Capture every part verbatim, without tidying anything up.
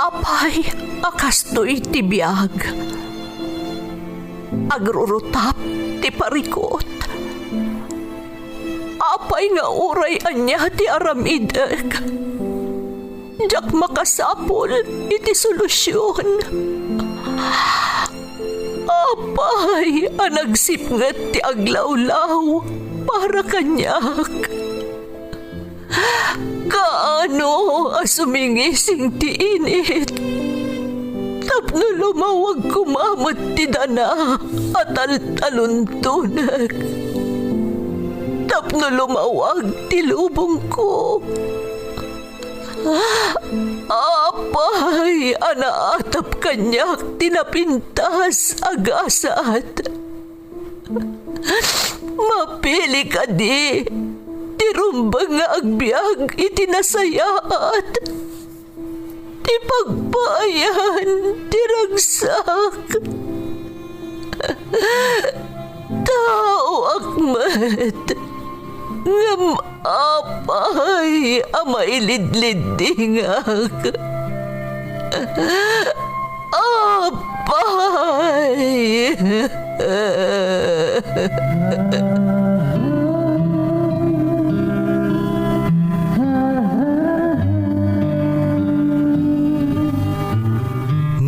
Apay a kastoy ti biag? Agrurutap ti parikut. Apay nga uray ania ti aramidek, diak makasapul iti solusion. Apay a nagsipnget ti aglawlaw para kaniak? Kaano a sumingising ti init tapno lumawag koma met ti dana a taltaluntonek, tapno lumawag ti lubongko? Apay a naatap kaniak ti napintas a gasat? Mapili kadi ti rumbeng nga agbiag iti nasayaat, ti pagpaayan ti ragsak? Taoak met, ngem apay a mailidliddingak? Apay!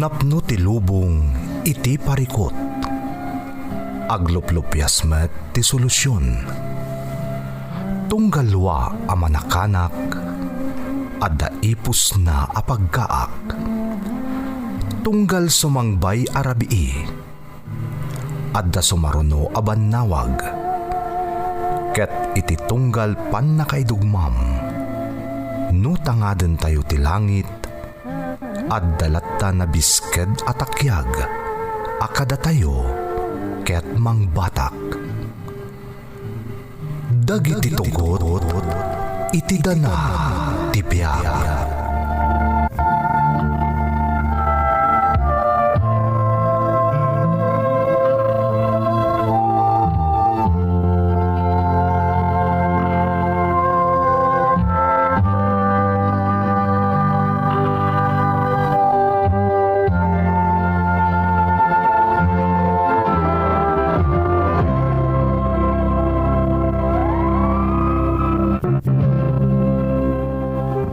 Napno ti lubong iti parikut. Agluplupias met ti solusion. Tunggal lua a manakanak, adda ipusna a paggaak. Tunggal sumangbay a rabii, adda sumaruno a bannawag. Ket iti tunggal pannakaidugmam, no tangadentayo ti langit, adda latta nabisked a takiag a kadatayo ket mangbatak. Dagiti tugot iti dana ti biag.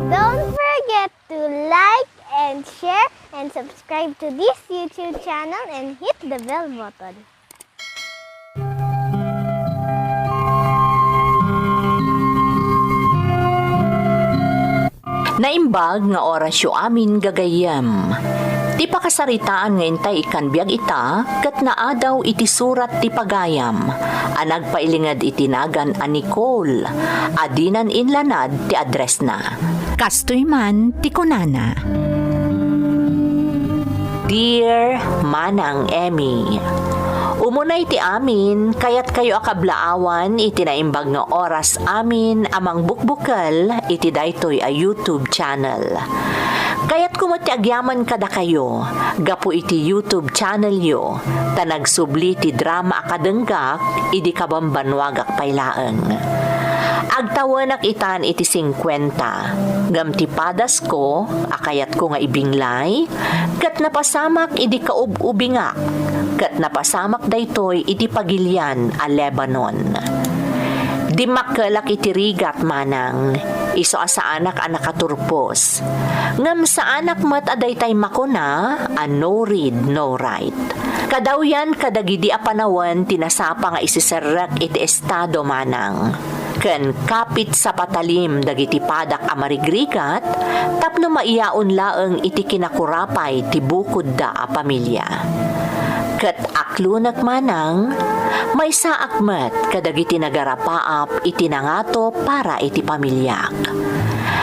Don't forget to like and share and subscribe to this YouTube channel and hit the bell button. Naimbag nga orasyo amin gagayyem. Ti pakasaritaan nga intay ikkan biag ita ket naadaw iti surat ti pagayam a nagpailinged iti nagan a Nicole a dinan inlanad ti addressna. Kastoy man ti kunana. Dear Manang Emmy, umunay ti amin, kayatkayo a kablaawan iti naimbag nga oras amin a mangbukbukel iti daytoy a YouTube channel. Kayatko met ti agyaman kadakayo gapu iti YouTube channelyo, ta nagsubli ti drama a kadenggak idi kabambanuagak pay laeng. Agtawenak itan iti singkuenta, ngem ti padasko a kayatko nga ibinglay, ket napasamak idi kaub-ubingak, ket napasamak daytoy iti pagilian a Lebanon. Dimmakkelak iti rigat, manang, isu a saanak a nakaturpos. Ngem saanak met a daytay makuna a no read, no write. Kadawyan kadagidi a panawen ti nasapa nga isiserrek iti estado, manang. Ken kapit sa patalim dagiti padak a marigrigat tapno maiyaon laeng iti kinakurapay ti bukodda a pamilya. Ket aklonek, manang, maysaak met kadagiti nagarapaap iti nangato para iti pamiliak.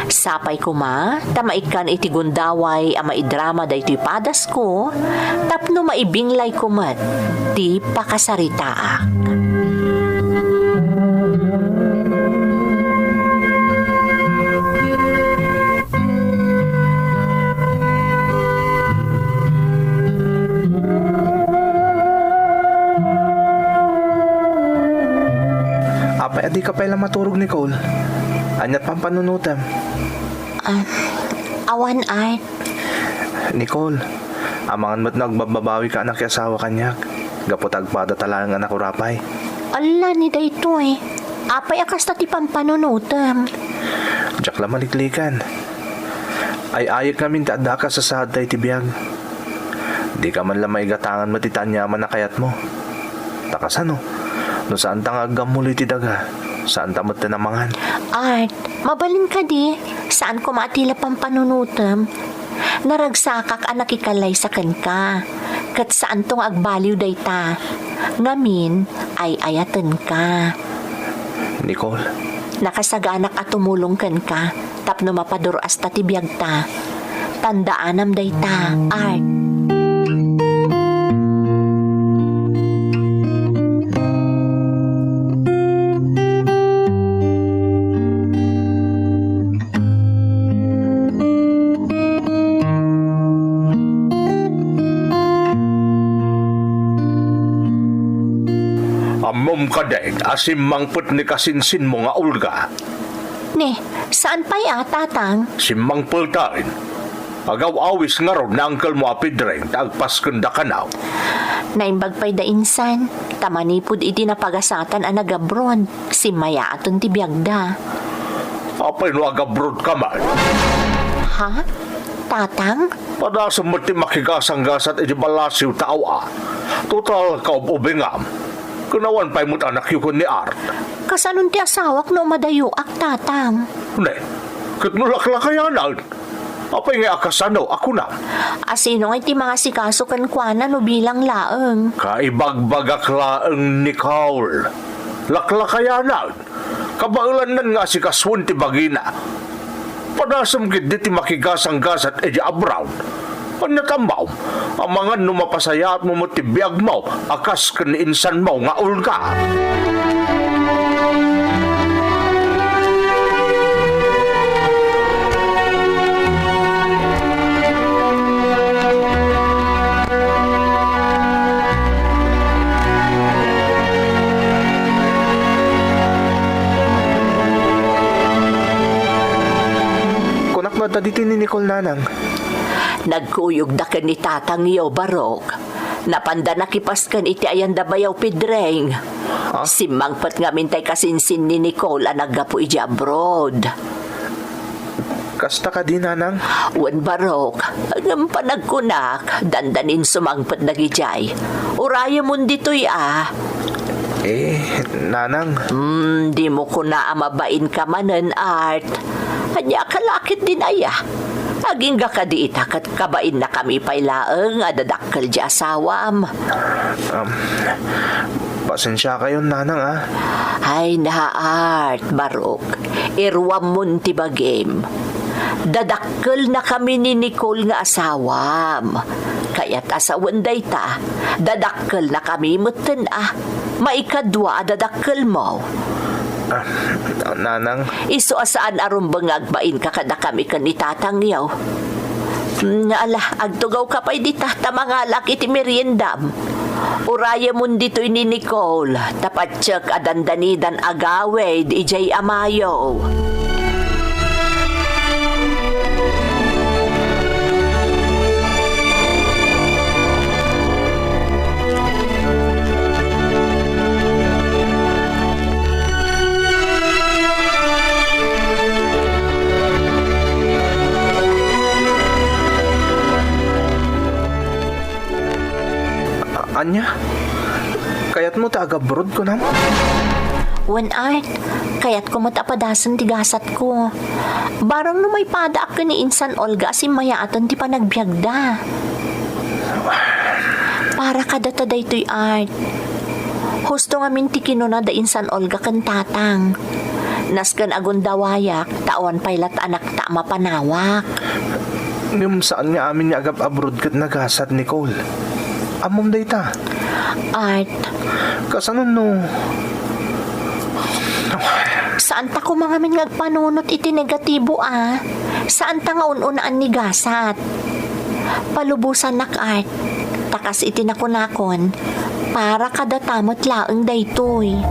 Sapay koma ta maikkan iti gundaway a maidrama daytoy padasko tapno maibinglayko met ti pakasaritaak. Apay a dika pay la maturog, Nicole? Aniat pampanunotem? Ah, awan, Art. Nicole, amangan met no agbabbabawi ka a nakiasawa kaniak, gapu ta agpada ta laeng a nakurapay. Alla ni daytoy, apay a kasta ti pampanunotem? Diak la maliklikan. Ay-ayek ngamin ti adda a kasasaad ta iti biag. Dika man la maigatangan met iti aniaman a kayatmo. Ta kasano? No saanta nga aggammuli ti daga, saanta met ti namangan. Art, mabalin kadi, saan koma a ti la pampanunotem. Naragsakak a nakikalaysa kenka, ket saanto nga agbaliw dayta. Ngamin, ay-ayatenka. Nicole. Nakasaganak a tumulong kenka tapno mapadur-asta ti biagta. Tandaanam dayta, Art. Ammom kadi a simmangpet ni kasinsinmo nga Olga? Ne, saan pay a, Tatang? Simmangpeten. Agaw-awis ngarud ni angkelmo a Pedring ta agpaskenda kano. Naimbag pay da insan, ta manipud iti napagasatan a nagabroad, simmayaaten ti biagda. Apay no agabroad ka man? Ha? Tatang? Padasem met ti makigasanggasat iti balasiw ta aw-a. Total, kaub-ubingam. Ken awan pay met anakyo ken ni Art. Kasanon ti asawak no madayoak, Tatang? Ne, ket no laklakayanan? Apay ngay a kasano a kunam? A sino ngay ti mangasikaso kenkuana no bilang laeng? Kaibagbagak laeng, Nicole. Laklakayanan. Kabaelannan nga asikasuen ti bagina. Padasem ketdi ti makigasanggasat iti abroad. Ania ti ammom, amangan no mapasayaatmo met ti biagmo a kas ken ni insanmo nga Olga. Kunak no adda ditoy ni Nicole, Nanang. Nagkuyogda ken ni tatangyo, Barok. Napanda nakipasken iti ayanda bayaw, Pedring. Ah? Simmangpet ngamin tay kasinsin ni Nicole a naggapu iti abroad. Kasta kadi, Nanang? Wen, Barok, ngem panagkunak, dandanin sumangpet dagidiay. Urayemon ditoy a. Eh, Nanang. Hmm, dimo kuna a mabain ka manen, Art. Ania ka la ketdin aya? Agingga kadi ita ket kabainnakami pay laeng a dadak- kel di asawam. Um, pasensiakayon, Nanang, ah. Ay, Art, Barok. Iruammon ti bagim. Dadakkelnakami ni Nicole nga asawam. Kayat a sawen dayta, dadakkelnakami metten a. Maikadua a dadakkelmo. Ah, Nanang. Isu a saan a rumbeng nga agbainka kadakami ken ni tatangyo. Mm, ala, agtugawka pay dita ta mangalaak iti meriendam. Urayemon ditoy ni Nicole, ta patiek a dandanidan agawid idiay amayo. A-, ania? Kayatmo ta agabroad, kunam? Wen, Art, kayatko met a padasen ti gasatko. Barang no maipadaak ken ni Insan Olga a simmayaaten ti panagbiagda. Para kadata daytoy, Art. Husto ngamin ti kinuna da Insan Olga ken Tatang. Nasken a gundawayak, ta awan pay latta anakta a mapanawak. Ngem saan nga amin nga agab-abroad ket nagasat, Nicole. Ammom dayta? Art. Kasano no? Saanta koma ngamin nga agpanunot iti negatibo a. Saanta nga un-unaan ni gasat. Palubosannak, Art. Ta kas iti nakunakon, para kadata met laeng daytoy.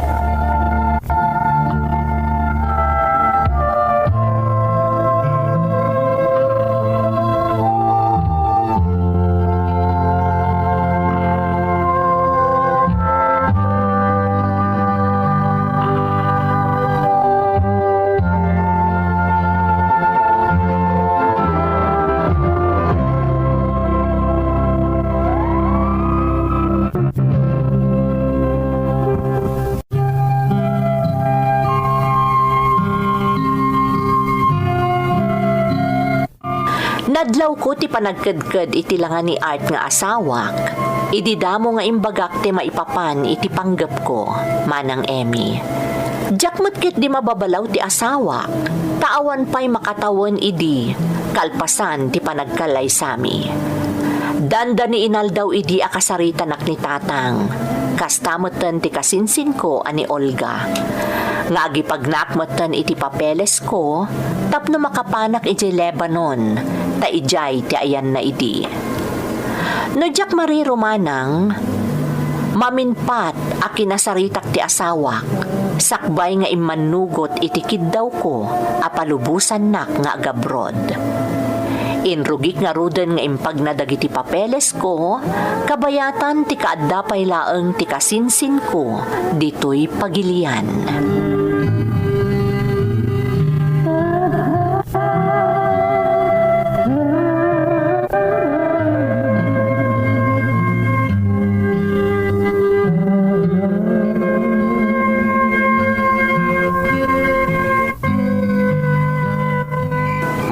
Nadlawko ti panagkedked iti langa ni Art nga asawak, idi damo nga imbagak ti maipapan iti panggepko, Manang Emmy. Diak met ketdi mababalaw ti asawak, ta awan pay makatawen idi, kalpasan ti panagkallaysami. Dandani inaldaw idi a kasaritanak ni Tatang, kasta metten ti kasinsinko a ni Olga. Nga agipagnak metten iti papeles ko tapno makapanak idiay Lebanon, ta idiay ti ayanna idi. No diak marirumanang, maminpat a kinasaritak ti asawak, sakbay nga immannugot iti kiddawko a palubosannak nga agabrod. Inrugik ngaruden nga impagna dagiti papeles ko, kabayatan ti kaadda pay laeng ti kasinsinko ditoy pagilian.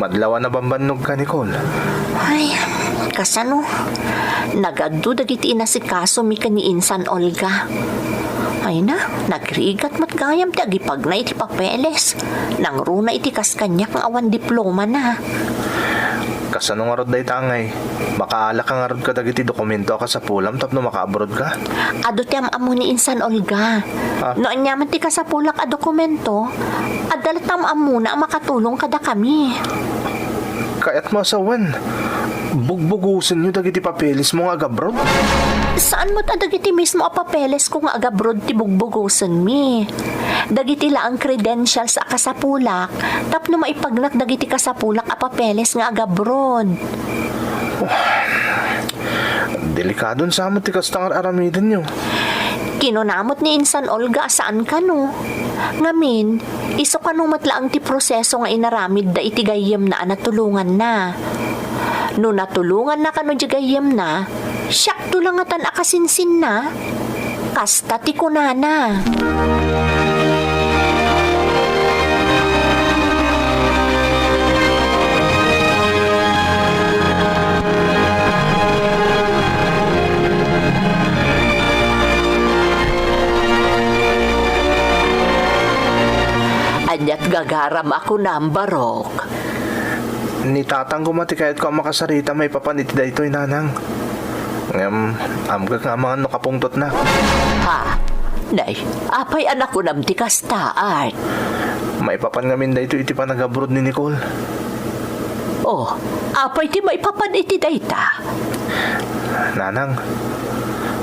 Madlaw a nabambannogka, Nicole. Ay, kasano? Nagadu dagiti inasikasomi ken ni Insan Olga. Ay na, nagrigat met gayam ti agipagna iti papeles. Nangruna iti kas kaniak nga awan diplomana. Kasano ngarud dayta, angay? Makaalaka ngarud kadagiti dokumento a kasapulam tapno makaabrodka? Adu ti am-ammo ni Insan Olga. Ah. No aniaman ti kasapulak a dokumento, adda la ti am-ammona a makatulong kadakami. Kayatmo a sawen, bugbugosenyo dagiti papelesmo nga agabrod? Saan met a dagiti mismo a papelesko nga agabrod ti bugbugosenmi. Dagiti laeng credentials a kasapulak tapno maipagnak dagiti kasapulak a papeles nga agabrod. Delikadon sa met ti kasta nga ar-aramidenyo. Kinuna met ni Insan Olga a saan kano. Ngamin, isu kano met laeng ti proseso nga inaramidda iti gayyemna a natulonganna. No natulonganna kano di gayyemna, siakto la ngatan a kasinsinna. Kasta ti kunana. Aniat gagaram a kunam, Barok? Ni tatang koma ti kayatko a makasarita maipapan iti daytoy, nanang. Ngem, amgak nga amangan no kapungtotna. Ha? Nay, apay a nakunam ti kasta, Art? Maipapan ngamin daytoy iti panagabrod ni Nicole. Oh, apay ti maipapan iti dayta? Nanang,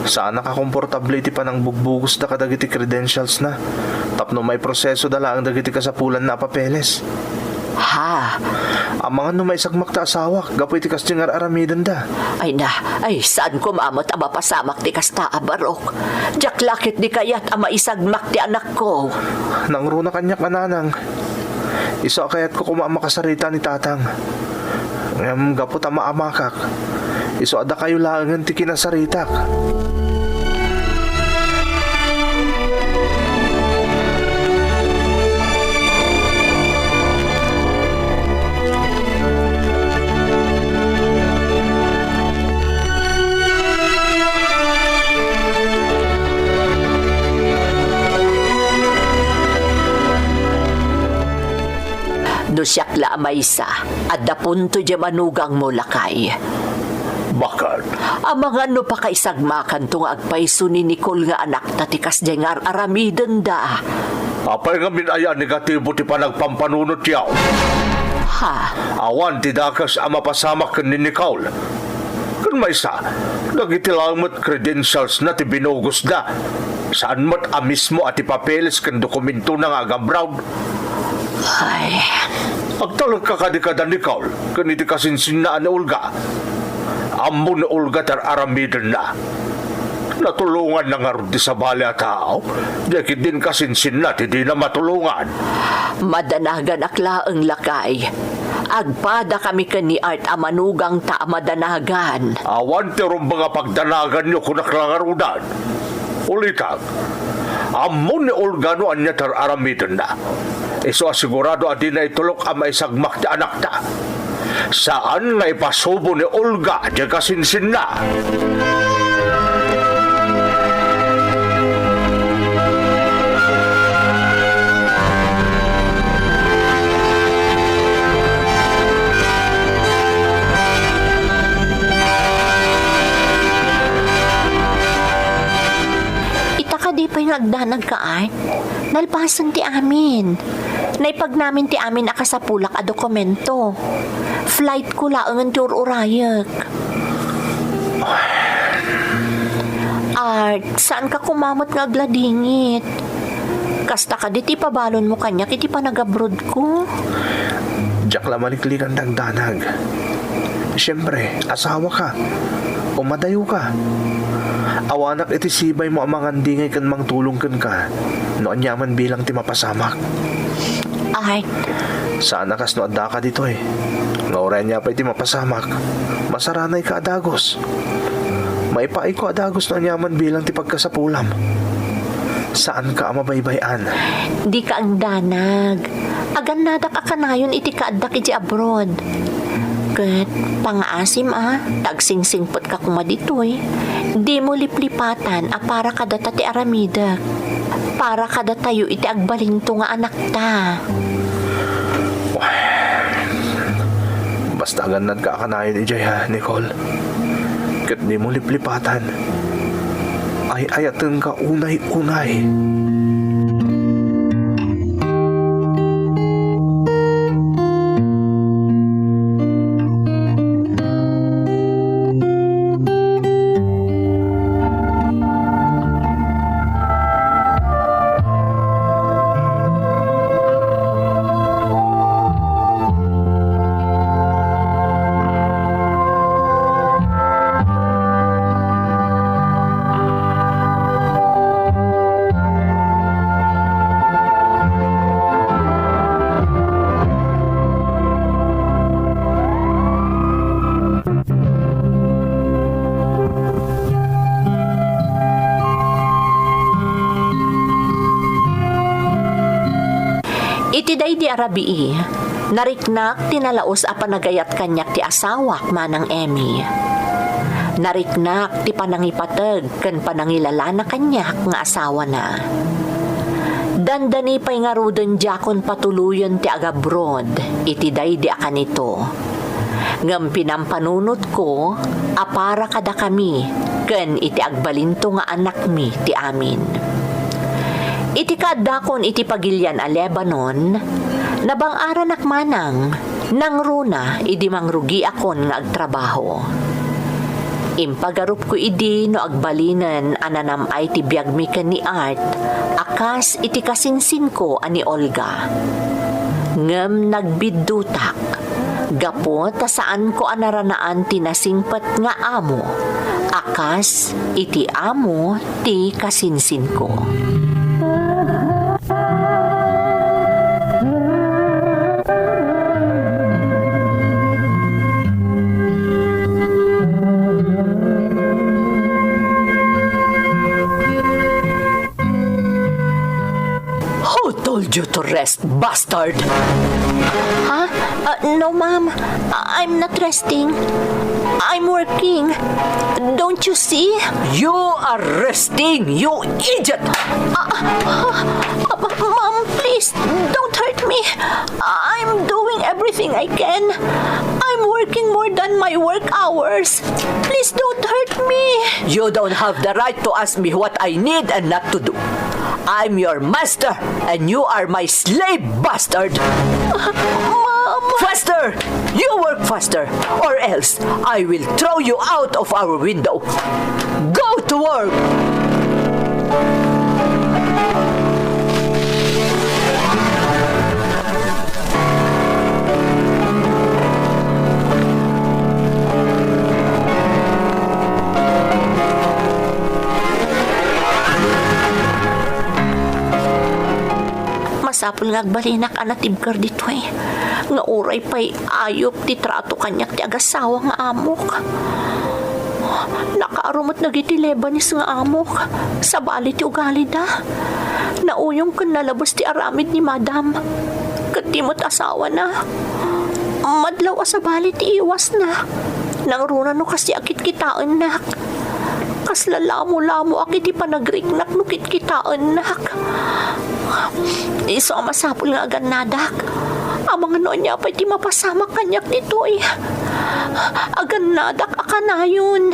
saanak a komportable iti panangbugbugosda kadagiti credentials na tapno maiprosesoda laeng dagiti kasapulanna a papeles. Ha? Amangan no maisagmak ti asawak gapu iti kasdiay nga ar-aramidenda. Ay na, ay, saan koma met a mapasamak ti kasta a Barok. Diak la ketdi kayat a maisagmak ti anakko. Nangruna kaniak a nanang. Isu a kayatko koma a makasarita ni tatang. Ngem gapu ta maamakak, isu a dakayo laengen ti kinasaritak. No siak la a maysa, adda punto diay manugangmo, lakay. Baket? Amangan no pakaisagmakanto nga agpayso ni Nicole nga anakta ti kasdiay nga ar-aramidenda. Apay ngamin aya a negatibo ti panagpampanunotyo? Ha? Awan ti dakes a mapasamak ken ni Nicole. Ken maysa, dagiti laeng met credentials na ti binugosda. Saan met a mismo a ti papeles ken dokumentona nga agabrod. Ay. Agtalekka kadi kada Nicole ken iti kasinsinna a ni Olga. Ammo ni Olga ti ar-aramidenna. Natulonganna ngarud ti sabali a tao, diay ketdin kasinsinna ti dina matulongan. Madanaganak laeng, lakay. Agpadakami ken ni Art a manugangta a madanagan. Awan ti rumbeng a pagdanaganyo, kunak la ngaruden. Ulitek, ammo ni Olga no ania ti ar-aramidenna. Isu a sigurado a dina itulok a maisagmak ti anakta. Saan nga ipasubo ni Olga ti kasinsinna. Ita kadi pay nga agdanag ka, Art? Nalpasen ti amin. Naipagnamin ti amin a kasapulak a dokumento. Flight ko laengen ti ur-urayek. Art, saan ka kumamet nga agladingit? Kasta kadi ti ipabalonmo kaniak iti panagabroad ko? Diak la maliklikan ti agdanag. Siempre, asawa ka. O madayo ka. Awanak iti sibaymo a mangandingay ken mangtulong kenka no aniaman bilang ti mapasamak. Art. Saan a kasno addaka ditoy. Nga uray ania pay ti mapasamak, masaranayka a dagus. Maipaayko a dagus no aniaman bilang ti pagkasapulam. Saanka a mabaybay-an. Dika agdanag. Agannadak a kanayon iti kaaddak iti abroad. Ket pangaasim a, ta agsingsingpetka koma ditoy, dimo liplipatan a para kadata ti aramidek. Para kadatayo iti agbalinto nga anakta. Basta agannadka a kanayon idiay, ha, Nicole. Ket dimo liplipatan. Ay-ayatenka unay-unay. Iti daydi a rabii, nariknak ti nalaus a panagayat kaniak ti asawak, Manang Emmy. Nariknak ti panangipateg ken panangilalana kaniak nga asawana. Dandani pay ngaruden diakon patuloyen ti agabroad iti daydi a kanito. Ngem pinampanunotko a para kadakami ken iti agbalinto nga anakmi ti amin. Iti kaaddakon iti pagilian a Lebanon, nabang-aranak manang nangruna idi mangrugiakon nga agtrabaho. Impagarupko idi no agbalinen a nanam-ay ti biagmi ken ni Art a kas iti kasinsinko a ni Olga. Ngem nagbiddutak gapu ta saanko a naranaan ti nasingpet nga amo a kas iti amo ti kasinsinko. Who told you to rest, bastard? Ha? Uh, no, ma'am. I- I'm not resting. I'm working. Don't you see? You are resting, you idiot! Ah, ah, ah, ah, ma'am, please, don't hurt me. I'm doing everything I can. I'm working more than my work hours. Please don't hurt me. You don't have the right to ask me what I need and not to do. I'm your master, and you are my slave, bastard! Ma'am! Faster! You work faster, or else I will throw you out of our window. Go to work! Masapul nga agbalinak a natibker ditoy, nga uray pay ayup ti trato kaniak ti agasawa nga amok. Nakaaro met dagiti Lebanese nga amok, sabali ti ugalida. Nauyong ken nalabes ti aramid ni Madam. Ket di met asawana. Madlaw a sabali ti iwasna. Nangruna no kasdi a kitkitaennak. Kasla lamo-lamoak iti panagriknak no kitkitaennak. Isu a masapul nga agannadak. Amangan no ania pay ti mapasamak kaniak ditoy. Agannadak a kanayon.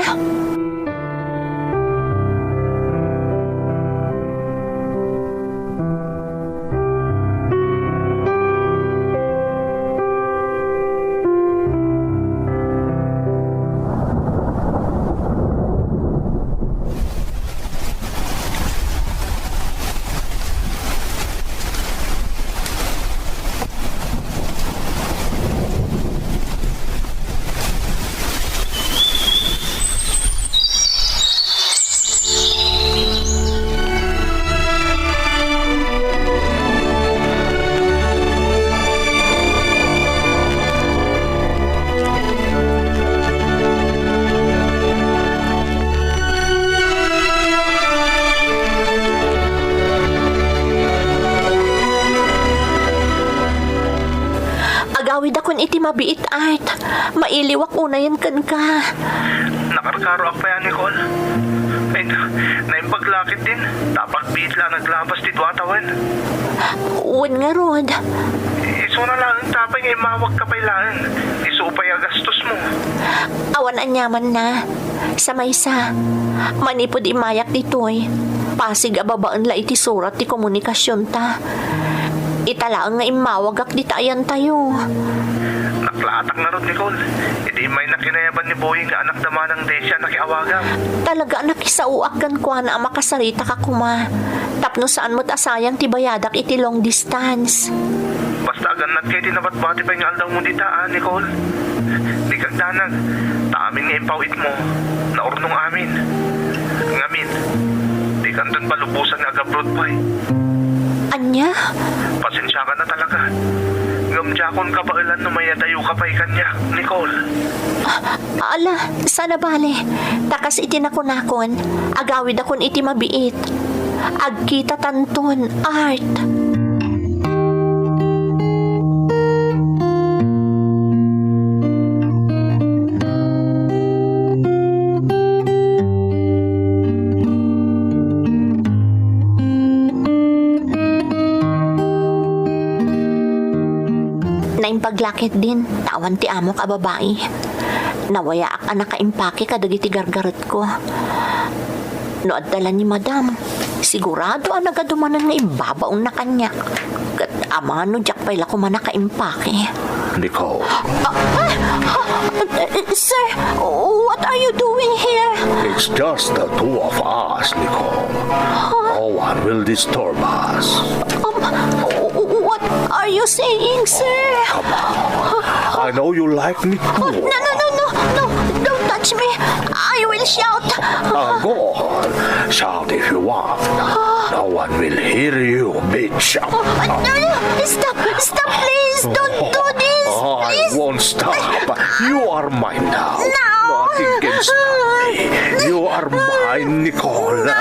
Agawidakon iti mabiit, Art. Mailiwak unayen kenka. Nakarkaroak pay, a, Nicole. Ay, naimbag la ketdin. Ta pagbiit la a naglabas ti dua a tawen. Wen ngarud. Isuna laeng ta apay nga immawagka pay laeng. Isu pay a gastos mo. Awan aniamanna. Sa maysa, manipud immayak ditoy, pasig a babaen la iti surat ti komunikasionta. Ita laeng nga immawagak dita ayantayo. Naklaatak ngarud, Nicole. Idi immaynak kinayaban ni Boying nga anak da Manang Decia a nakiawagam. Talaga a nakisaoak kenkuana a makasaritak a koma. Tapno saan met a sayang ti bayadak iti long distance. Basta agannatka iti nabatbati pay nga aldawmo dita, a, Nicole. Dika agdanag, ta amin nga impawitmo, naurnong amin. Ngamin, dikanton palubosan nga agabroad pay. Ania? Pasensiakan a talaga. Ngem diakon kabaelan no mayadayoka pay kaniak, Nicole. Ah, ala, saan a bale. Ta kas iti nakunakon, agawidakon iti mabiit. Agkitatanton, Art. Naimbag la ketdin, ta awan ti amok a babai. Nawayaak a nakaimpake kadagiti gargaretko. No adda la ni Madam, sigurado a nagadu manen nga imbabaonna kaniak. Ket amangan no diak pay la koma nakaimpake. Nicole. Ah, ah, ah, sir, what are you doing here? It's just the two of us, Nicole. No one will disturb us. Um, what are you saying, sir? Come on. I know you like me too. No, no, no, no, no. Don't touch me. I will shout. Ah, go on. Shout if you want. No one will hear you, bitch. Oh, no, no. Stop. Stop, please. Don't do this. I won't stop. You are mine now. No. Nothing can stop me. You are mine, Nicole. No.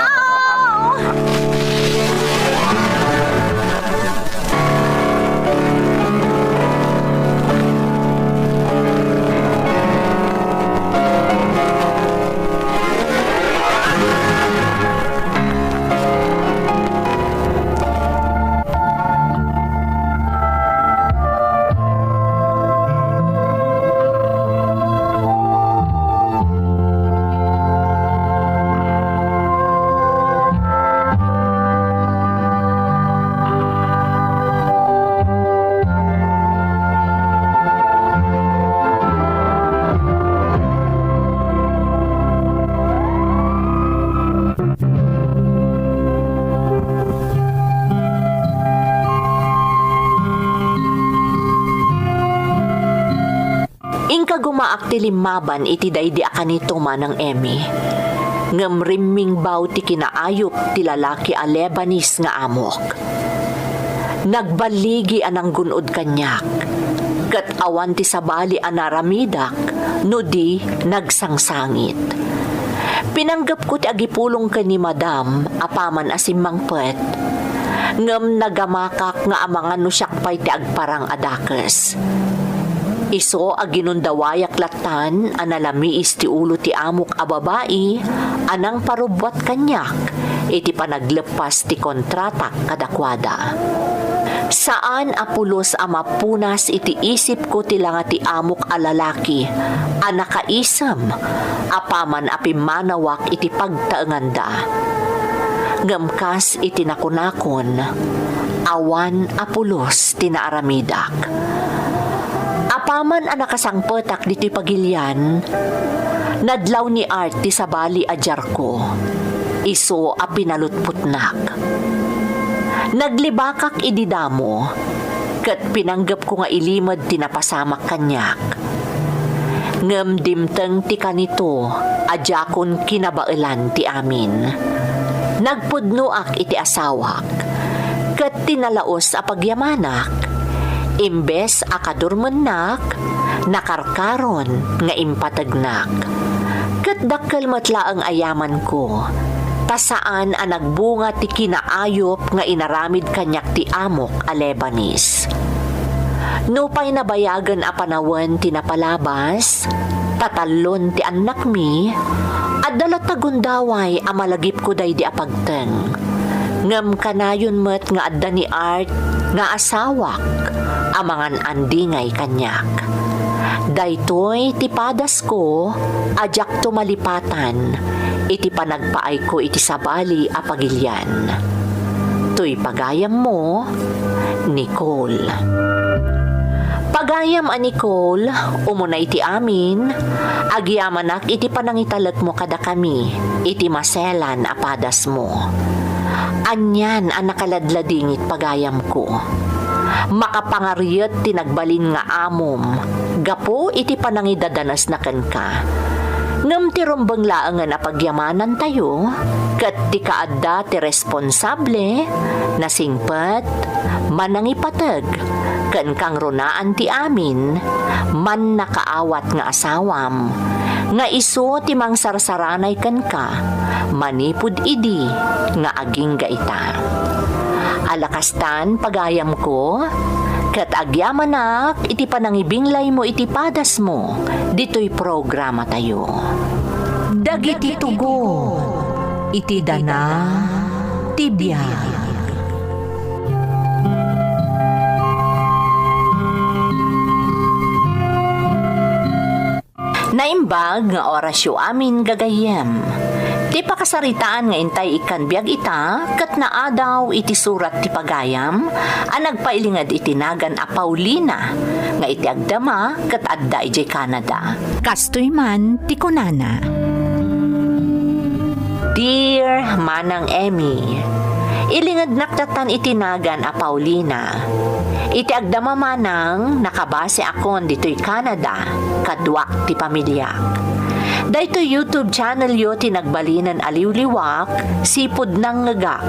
Inkagumaak ti limmaban iti daydi a kanito, Manang Emmy. Ngem rimmingbaw ti kinaayup ti lalaki a Lebanese nga amok. Nagballigi a nanggun-od kaniak, ket awan ti sabali a naaramidak no di nagsangsangit. Pinanggepko ti agipulong ken ni Madam apaman a simmangpet. Ngem nagamakak nga amangan no siak pay ti agparang a dakes. Isu a ginundawayak lattan a nalamiis ti ulo ti amok a babai a nangparubbuat kaniak iti panagleppas ti kontratak kadakuada. Saan a pulos a mapunas iti isipko ti langa ti amok a lalaki a nakaisem apaman a pimmanawak iti pagtaenganda. Ngem kas iti nakunakon, awan a pulos ti naaramidak. Apaman a nakasangpetak ditoy pagilian, nadlaw ni Art ti sabali a diarko, isu a pinalutpotnak. Naglibakak idi damo, ket pinanggepko nga ilimed ti napasamak kaniak. Ngem dimteng ti kanito a diakon kinabaelan ti amin. Nagpudnoak iti asawak, ket ti nalaus a pagyamanak, imbes a kadurmennak, nakarkaron nga impategnak. Ket dakkel met laeng a yamanko, ta saan a nagbunga ti kinaayup nga inaramid kaniak ti amok a Lebanese. Nupay nabayagen a panawen ti napalabas, tatallon ti annakmi, adda latta gundaway a malagipko daydi a pagteng. Ngem kanayon met nga adda ni Art nga asawak a mangan-andingay kaniak. Daytoy ti padasko a diakto malipatan iti panagpaayko iti sabali a pagilian. Toy pagayammo, Nicole. Pagayam a Nicole, umuna iti amin, agyamanak iti panangitalekmo kadakami iti maselan a padasmo. Anian a nakaladladingit, pagayamko. Makapangariet ti nagbalin nga amom gapu iti panangidadanesna kenka. Ngem ti rumbeng laengen a pagyamanantayo ket ti kaadda ti responsable, nasingpet, manangipateg, ken kangrunaan ti amin, mannakaawat nga asawam, nga isu ti mangsarsaranay kenka manipud idi nga agingga ita. Ala kastan, pagayamko, ket agyamanak iti panangibinglaymo iti padasmo ditoy programatayo. Dagiti tugon iti dana ti biag. Naimbag nga orasyo amin, gagayyem. Ti pakasaritaan nga intay ikkan biag ita ket naadaw iti surat ti pagayam a nagpailinged iti nagan a Paulina nga iti agdama ket adda idiay Canada. Kastoy man ti kunana. Dear Manang Emmy, ilingednak lattan iti nagan a Paulina. Iti agdama manang, nakabasiakon ditoy Canada, kaduak ti pamiliak. Daytoy YouTube channelyo ti nagbalinen a liwliwak, sipud nangngegak,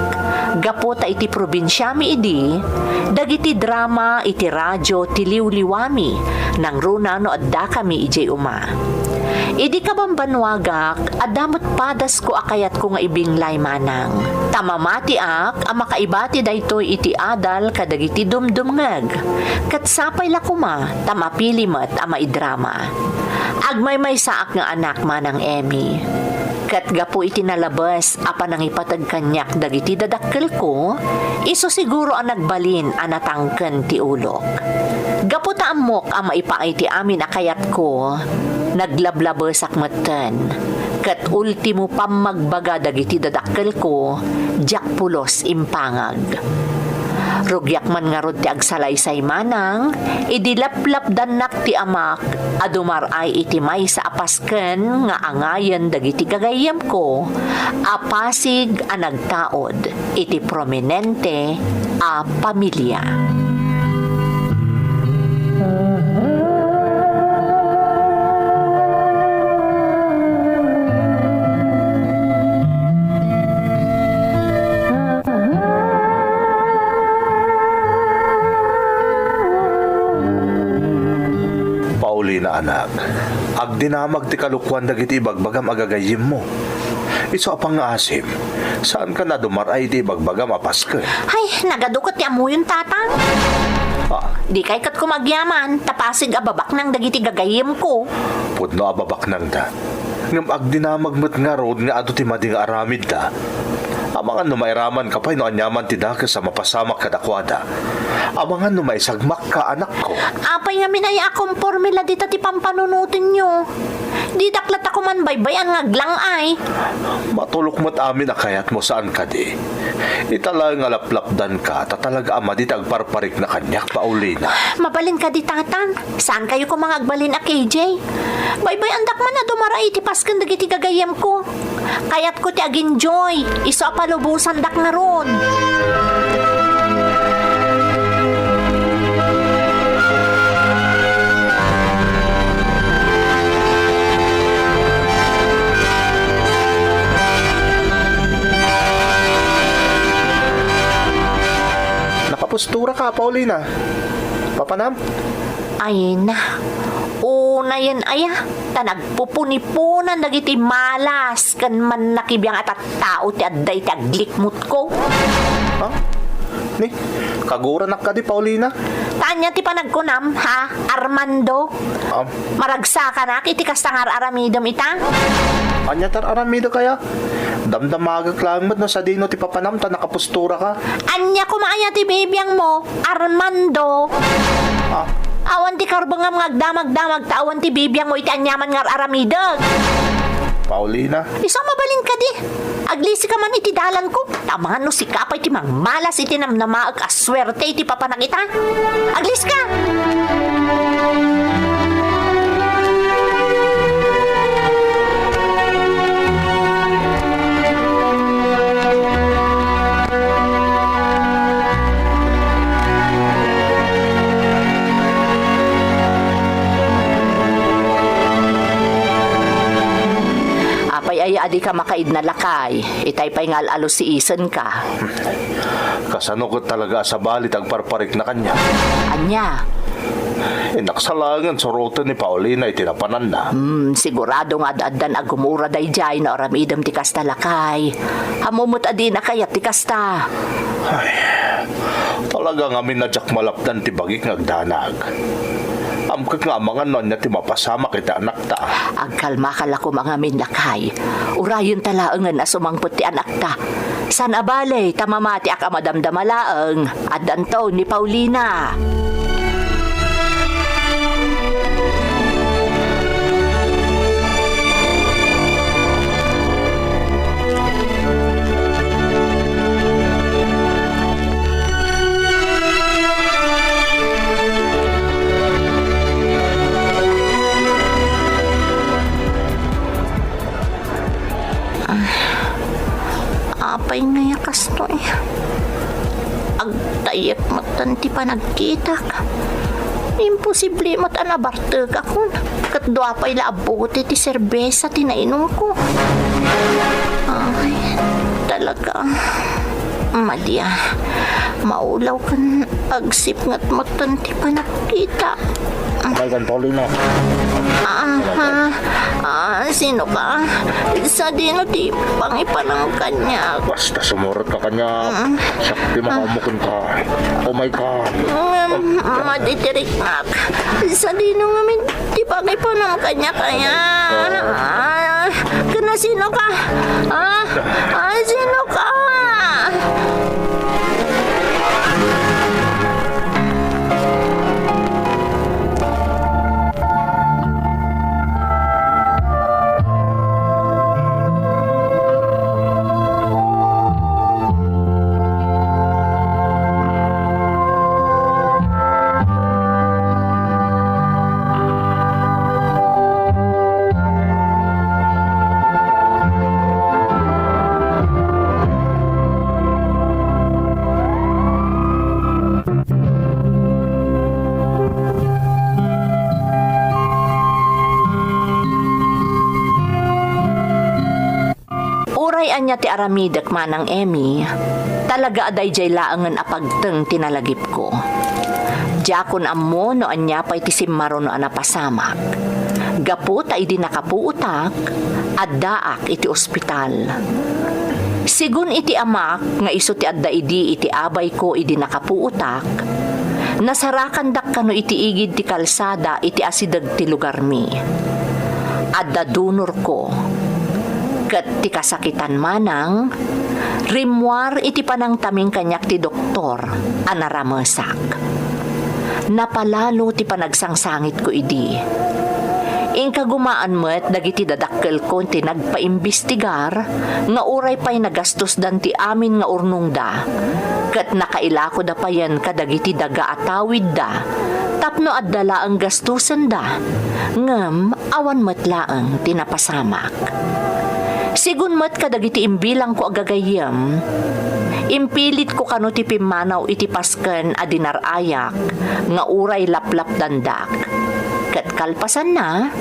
gapu ta iti probinsiami idi, dagiti drama iti radio ti liwliwami, nangruna no addakami idiay uma. Idi kabambannuagak, adda met padasko a kayatko nga ibinglay manang. Ta mamatiak a makaibati daytoy iti adal kadagiti dumdumngeg. Ket sapay la koma ta mapili met a maidrama. Agmaymaysaak nga anak, Manang Emmy. Ket gapu iti nalabes a panangipateg kaniak dagiti dadakkelko, isu siguro a nagbalin a natangken ti ulok. Gapu ta ammok a maipaay ti amin a kayatko, naglablabesak metten, ket ultimo pammagbaga dagiti dadakkelko, diak pulos impangag. Rugiak man ngarud ti agsalaysay manang, idi laplapdannak ti amak a dumar-ay iti maysa a pasken nga angayen dagiti gagayyemko a pasig a nagtaud iti prominente a pamilia. Paulina, anak, agdinamag ti kalokuan dagiti ibagbagam a gagayyemmo. Isu a pangngaasim, saanka nga dumar-ay iti ibagbagam a pasken. Ay, nagadu ket ti ammoyon, Tatang. Ah. Dikay ket koma agyaman, ta pasig a babaknang dagiti gagayyemko. Pudno a babaknangda. Ngem agdinamag met ngarud nga adu ti madi nga aramidda. Amangan no mairamanka pay no aniaman ti dakes a mapasamak kadakuada. Amangan no maisagmakka, anakko. Apay ngamin aya a komporme la dita ti pampanunotenyo? Didak latta koman baybay-an nga aglang-ay. Matulok met amin a kayatmo, saan kadi? Ita laeng a laplapdanka, ta talaga a madi ti agparparikna kaniak, Paulina. Mabalin kadi, Tatang? Saankayo koma nga agbalin a K J? Baybay-andak man a dumar-ay iti pasken dagiti gagayyemko. Kayatko ti ag-enjoy, isu a palubosandak ngarud. Nakapostura ka, Paulina. Papanam? Ay na, unayen aya, ta nagpupuniponan dagiti malas ken mannakibiang a tattao ti adda iti aglikmutko. Ha? Ni, kaguranak kadi, Paulina? Ta ania ti panagkunam, ha, Armando? Am. Maragsakanak iti kasta nga ar-aramidem ita? Ania ti ar-aramidek aya? Damdamagek laeng met no sadino ti papanam ta nakapostura ka. Ania koma aya ti bibiangmo, Armando? Ah. Awan ti karbengam nga agdamagdamag ta awan ti bibiangmo iti aniaman nga ar-aramidek. Paulina. Isu a mabalin kadi. Aglisika man iti dalanko. Ta amangan no sika pay ti mangmalas iti namnamaek a suerte iti papanak ita. Aglisika! Apay aya a dika makaidna, lakay? Itay pay nga al-alusiisenka. Kasano ket talaga a sabali ti agparparikna kaniak? Ania? Inaksa laengen suroten ni Paulina iti napananna. Hmm, sigurado nga ad-addan a gumura daydiay no aramidem ti kasta, lakay. Ammom met a dina kayat ti kasta. Ay, talaga ngamin a diak malapdan ti bagik nga agdanag. Amkek nga amangan no ania ti mapasamak iti anakta. Agkalmaka la koma ngamin, lakay. Urayenta laengen a sumangpet ti anakta. Saan a bale, ta mamatiak a madamdama laeng, addanto ni Paulina. Ah, apay ngay a kastoy? Agtayyek metten ti panagkitak. Imposible met a nabartekakon. Ket dua pay la a bote ti serbesa ti nainumko. Ay, talaga. Madi a. Maulaw ken agsipnget metten ti panagkita. Umay kan, Paulina. Aha. Ah, sino ka? Sadino ti pangipanam kaniak? Basta sumurot ka kaniak. Mm. Siak ti makaammo kenka. Umay ka. Mm, madi ti riknak. Sadino ngamin ti pangipanam kaniak aya? Ah, ken sino ka? Ah, ah, sino ka? Uray ania ti aramidek, Manang Emmy, talaga a daydiay laengen a pagteng ti nalagipko. Diakon ammo no ania pay ti simmaron a napasamak. Gapu ta idi nakapuotak, addaak iti ospital. Sigun iti amak nga isu ti adda idi iti abayko idi nakapuotak, nasarakandak kano iti igid ti kalsada iti asideg ti lugarmi. Adda donorko. Ket ti kasakitan manang, rimmuar iti panangtaming kaniak ti doktor a naramesak. Napalalo ti panagsangsangitko idi. Inkagumaan met dagiti dadakkelko ti nagpaimbestigar nga uray pay nagastusdan ti amin nga urnongda, ket nakailakoda payen kadagiti daga a tawidda tapno adda laeng gastusenda, ngem awan met laeng ti napasamak. Sigun met kadagiti imbilangko a gagayyem, impilitko kano ti pimmanaw iti pasken a dinar-ayak nga uray laplapdandak. Ket kalpasanna,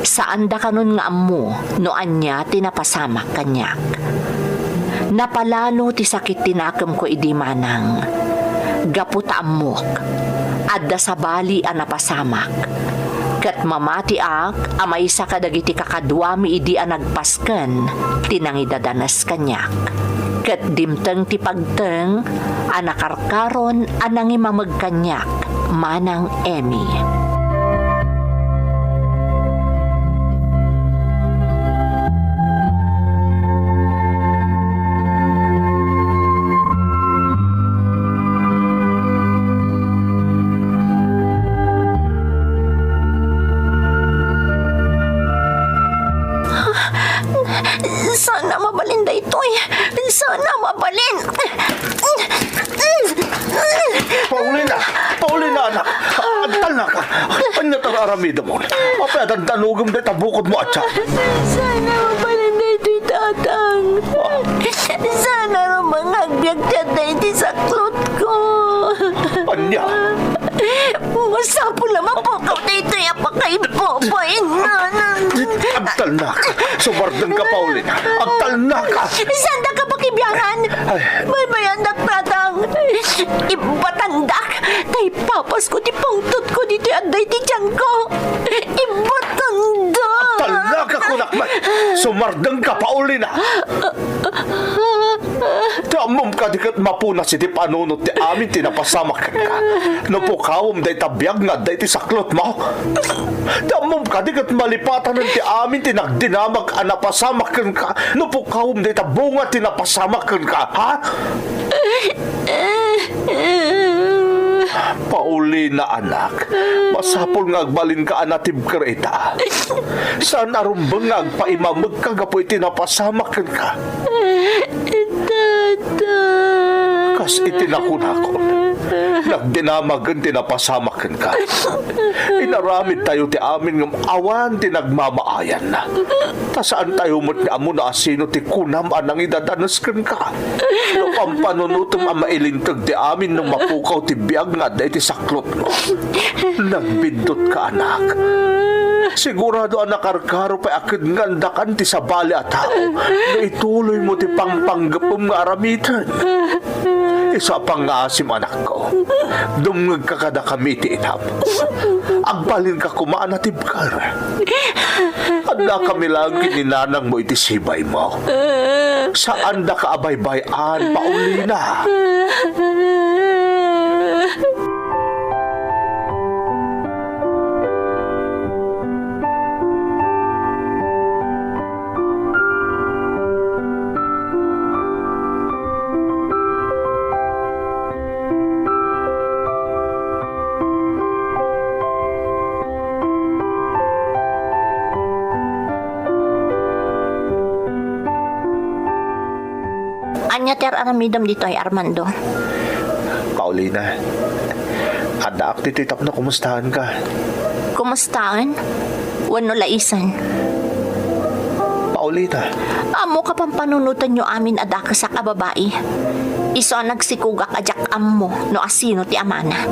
saandakanon nga ammo no ania ti napasamak kaniak. Napalalo ti sakit ti nakemko idi manang. Gapu ta ammok, adda sabali a napasamak. Ket mamatiak a maysa kadagiti kakaduami idi a nagpasken ti nangidadanes kaniak. Ket dimteng ti pagteng a nakarkaron a nangimameg kaniak manang Emmy. Sana mabalin daytoy. Sana mabalin. Paulina! Paulina, anak! Agtalnaka! Ania ti ar-aramidem? Apay a dandanogem dayta bukodmo a tiyan? Sana mabalin daytoy, Tatang. Sana rumeng agbiag ti adda iti saklotko. Ania? Masapul a mapukaw daytoy a pakaibabain. Agtalnaka! Sumardengka, Paulina! Agtalnaka! Saandaka pakibiangan! Ay. Baybayandak, Tatang! Ibbatandak! Ta ipapasko ti pungtotko ditoy adda iti tianko! Ibbatandak! Agtalnaka, kunak met! Sumardengka, Paulina! Ti ammom kadi ket mapunas iti panunot ti amin ti napasamak kenka? No pukawem dayta biag nga adda iti saklotmo? Ti ammom kadi ket malipatanen ti amin ti nagdinamag a napasamak kenka? No pukawem dayta bunga ti napasamak kenka, ha? Paulina, anak, masapul nga agbalinka a natibker ita. Saan a rumbeng nga agpaimamegka gapu iti napasamak kenka. Tata. Kas iti nakunakon, nagdinamagen ti napasamak kenka. Inaramidtayo ti amin ngem awan ti nagmamaayanna. Ta saantayo met nga ammo no asino ti kunam a nangidadanes kenka. No pampanunotem a mailinteg ti amin no mapukaw ti biag nga adda iti saklotmo. Nagbindutka, anak. Sigurado a nakarkaro pay a kedngandakan ti sabali a tao no ituloymo ti pangpanggepem nga aramiden. Isu a pangngaasim, anakko, dumngegka kadakami iti inam. Agbalinka koma a natibker. Addakami laeng ken ni nanangmo iti sibaymo. Saandaka a baybay-an, Paulina. Ania ti ar-aramidem ditoy, Armando? Paulina, addaak ditoy tapno kumustaenka. Kumustaen? Wenno laisen? Paulina. Ammoka pampanunotenyo amin a dakesak a babai. Isu a nagsikogak a diak ammo no asino ti amana.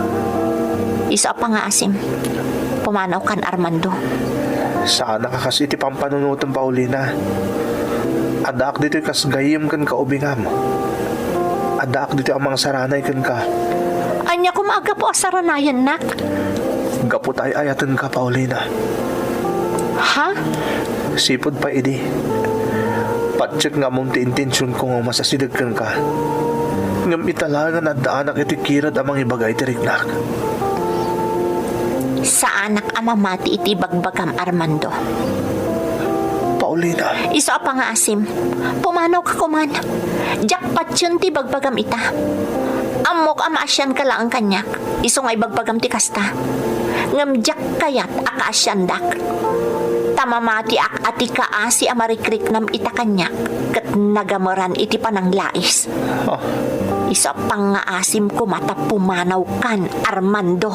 Isu a pangngaasim, pumanawkan, Armando. Saanaka kas iti pampanunotem, Paulina. Addaak ditoy kas gayyem ken kaubingam. Addaak ditoy a mangsaranay kenka. Ania koma a gapu a saranayannak? Gapu ta ay-ayatenka, Paulina. Ha? Sipud pay idi, patiek nga ammom ti intensionko nga umasideg kenka. Ngem ita laeng nga naddaanak iti kirad a mangibaga iti riknak. Saanak a mamati iti ibagbagam, Armando. Paulina. Isu a pangngaasim. Pumanawka koman. Diak patien ti ibagbagam ita. Ammok a maasianka laeng kaniak. Isu nga ibagbagam ti kasta. Ngem diak kayat a kaasiandak. Ta mamatiak a ti kaasi a marikriknam ita kaniak ket nagameran iti pananglais. Ah. Isu a pangngaasim koma ta pumanawkan, Armando.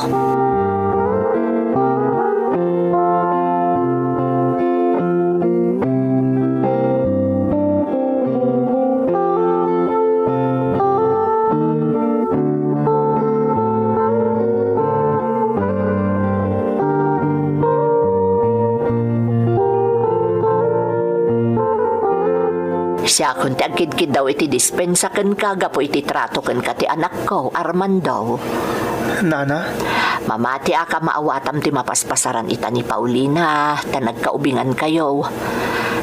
Siakon ti agkidkiddaw iti dispensa kenka gapu iti trato kenka ti anakko, Armando. Nana? Mamatiak a maawatam ti mapaspasaran ita ni Paulina, ta nagkaubingankayo.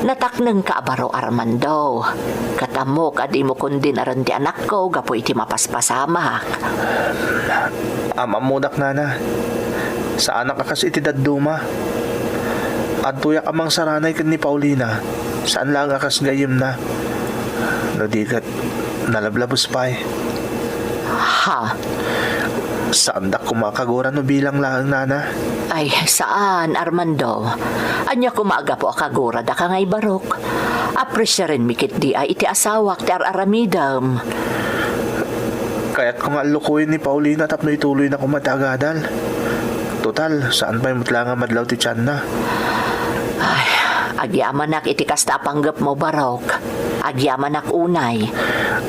Nataknengka a baro, Armando. Ket ammok a dimo kondinaren ti anakko gapu iti mapaspasamak. Am-ammodak, Nana. Saanak a kas iti dadduma. Adtoyak a mangsaranay ken ni Paulina. Saan laeng a kas gayyemna. No di ket, nalablabes pay. Ha? Saandak koma a kagura no bilang laeng, Nana. Ay, saan, Armando. Ania koma a gapu a kaguradaka ngay barok? Apresiarenmi ketdi a iti asawak ti ar-aramidem. Kayatko nga allukoyen ni Paulina tapno ituloyna koma ti agadal. Total, saan pay met la nga madlaw ti tianna. Ay, agyamanak iti kasta a panggepmo, barok. Agyamanak unay.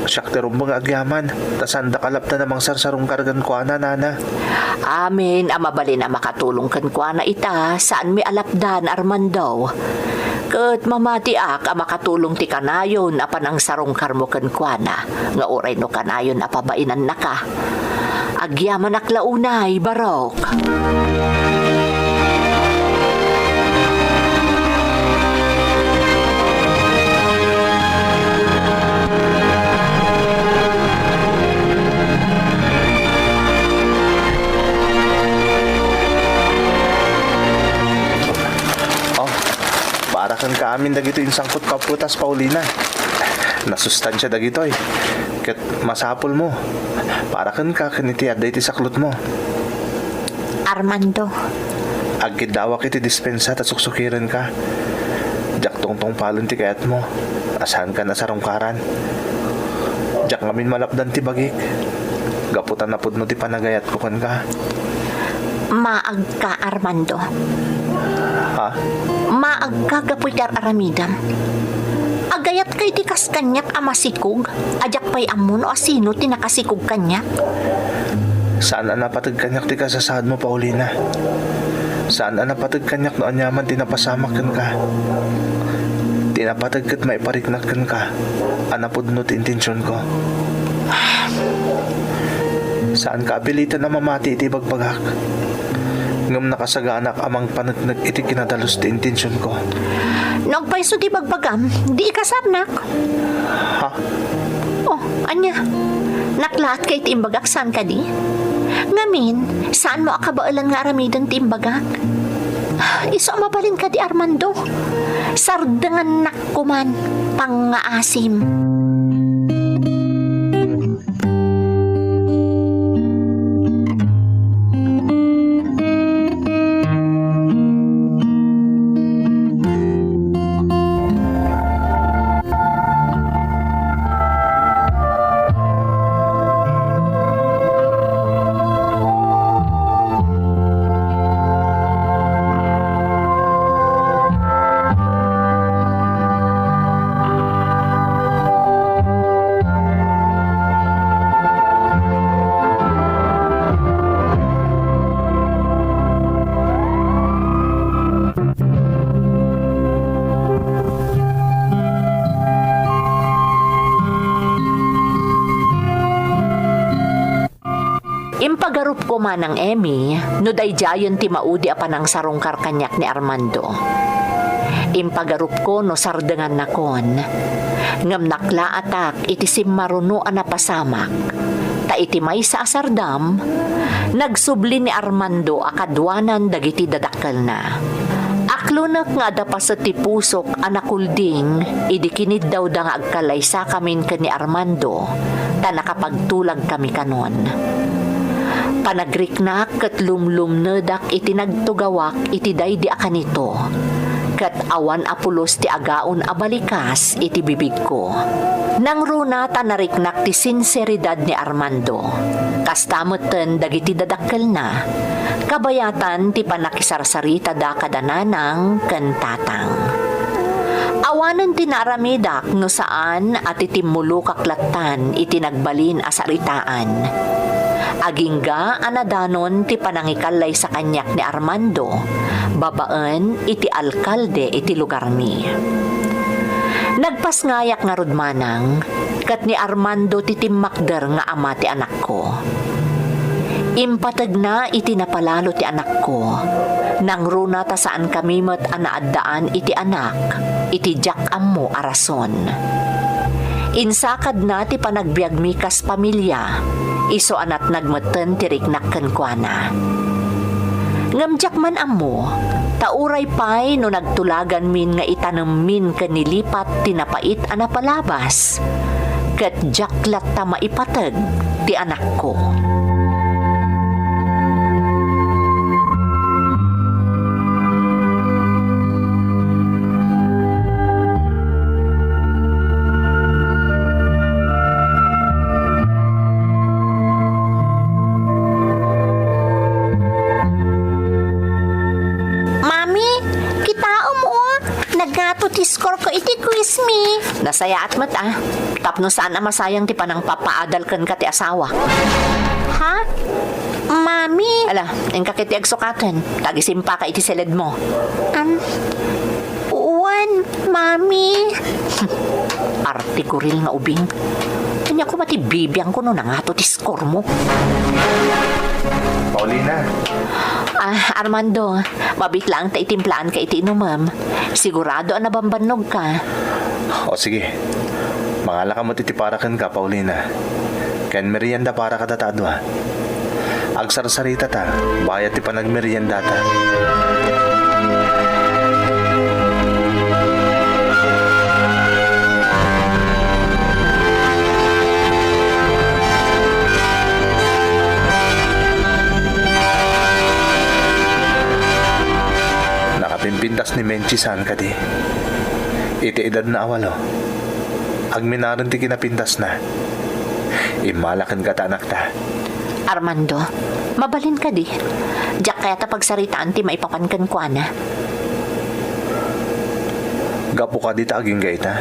Siak ti rumbeng nga agyaman, ta saandak a lapdan a mangsarsarungkar kenkuana, Nana. Amin a mabalin a makatulong kenkuana ita, saanmi a lapdan, Armando. Ket mamatiak a makatulong ti kanayon a panangsarungkarmo kenkuana, nga uray no kanayon a pabainannaka. Agyamanak la unay, barok. Oh, para kenka amin dagitoy insangpet ka prutas, Paulina. Nasustansia dagitoy. Ket masapulmo. Para kenka ken iti adda iti saklotmo. Armando. Agkiddawak iti dispensa ta suksukirenka. Diak tungtungpalen ti kayatmo a saankan a sarungkaran. Diak ngamin malapdan ti bagik. Gapu ta napudno ti panagayatko kenka. Maagka, Armando. Ha? Maagka gapu iti ar-aramidem. Agayatka iti kas kaniak a masikog, a diak pay ammo no asino ti nakasikog kaniak. Saan a napateg kaniak ti kasasaadmo, Paulina. Saan a napateg kaniak no aniaman ti napasamak kenka. Ti napateg ket maipariknak kenka a napudno ti intensionko. Saanka a piliten a mamati iti ibagbagak. Ngem nakasaganak a mangpaneknek iti kinadalus ti intensionko. No agpayso ti ibagbagam, di ikasarnak. Ha? Oh, ania? Naklaat kay ti imbagak, saan kadi? Ngamin, saanmo a kabaelan nga aramiden ti imbagak? Isu a mabalin kadi, Armando? Sardengannak koman, pangngaasim. Ko, Manang Emmy, no daydiayen ti maudi a panangsarungkar kaniak ni Armando. Impagarupko no sardengannakon, ngem naklaatak iti simmaruno a napasamak. Ta iti maysa a sardam, nagsubli ni Armando a kaduanan dagiti dadakkelna. Aklonek nga adda paset ti pusok a nakulding idi kiniddawda nga agkallaysakamin ken ni Armando, ta nakapagtulagkami kanon. Panagriknak ket lumlumnedak iti nagtugawak iti daydi a kanito, ket awan a pulos ti agaon a balikas iti bibigko. Nangruna ta nariknak ti sinseridad ni Armando. Kasta metten dagiti dadakkelna, kabayatan ti pannakisarsaritada kada nanang ken tatang. Awanen ti naaramidak no saan a ti timmulokak lattan iti nagbalin a saritaan. Agingga a nadanon ti panangikallaysa kaniak ni Armando babaen iti alkalde iti lugarmi. Nagpasngayak ngarud, Manang, ket ni Armando ti timmakder nga ama ti anakko. Impategna iti napalalo ti anakko. Nangruna ta saankami met a naaddaan iti anak iti diak ammo a rason. Insakadna ti panagbiagmi kas pamilia, isu a natnag metten ti riknak kenkuana. Ngem diak man ammo, ta uray pay no nagtulaganmin nga itanemmin ken nilipat ti napait a napalabas, ket diak latta maipateg ti anakko. Mami, kitaem, o, nagngato ti score ko iti quiz mi. Nasayaat met, a. Tapno saan a masayang ti panangpapaadal kenka ti asawa. Ha? Mami? Ala, inka ketdi agsukaten. Tagisimpaka iti seledmo. Am, wen, Mami. Artiguril nga ubing. Ania koma ti bibiangko no nangato ti score mo? Paulina. Ah, Armando, mabiit laeng ta itimplaanka iti inumem. Sigurado a nabambannogka. O sige, mangalaka met iti para kenka, Paulina. Ken merienda para kadata a dua. Agsarsaritata, bayat ti panagmeriendata. Nakapimpintas ni Menchi saan kadi. Iti edadna a walo, agminaren ti kinapintasna. Immala kenka ta anakta. Armando, mabalin kadi? Diak kayat a pagsaritaan ti maipapan kenkuana. Gapu kadi ta agingga ita,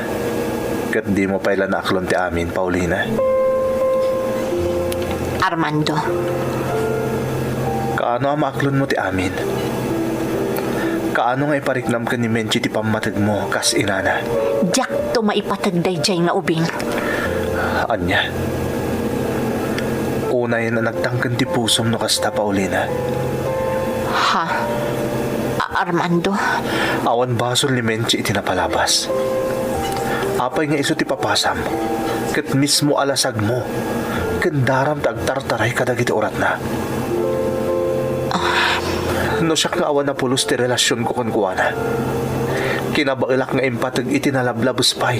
ket dimo pay la naaklon ti amin, Paulina? Armando. Kaano a maaklonmo ti amin? Kaano nga ipariknam ken ni Menchi ti pammategmo kas inana? Diakto maipateg daydiay nga ubing. Ania? Unayen a nagtangken ti pusom no kasta, Paulina. Ha? A-, Armando? Awan basol ni Menchi iti napalabas. Apay nga isu ti papasam, ket mismo a lasagmo, ken daram ta agtartaray kadagiti uratna? No siak nga awan a pulos ti relasionko kenkuana, kinabaelak nga impateg iti nalablabes pay,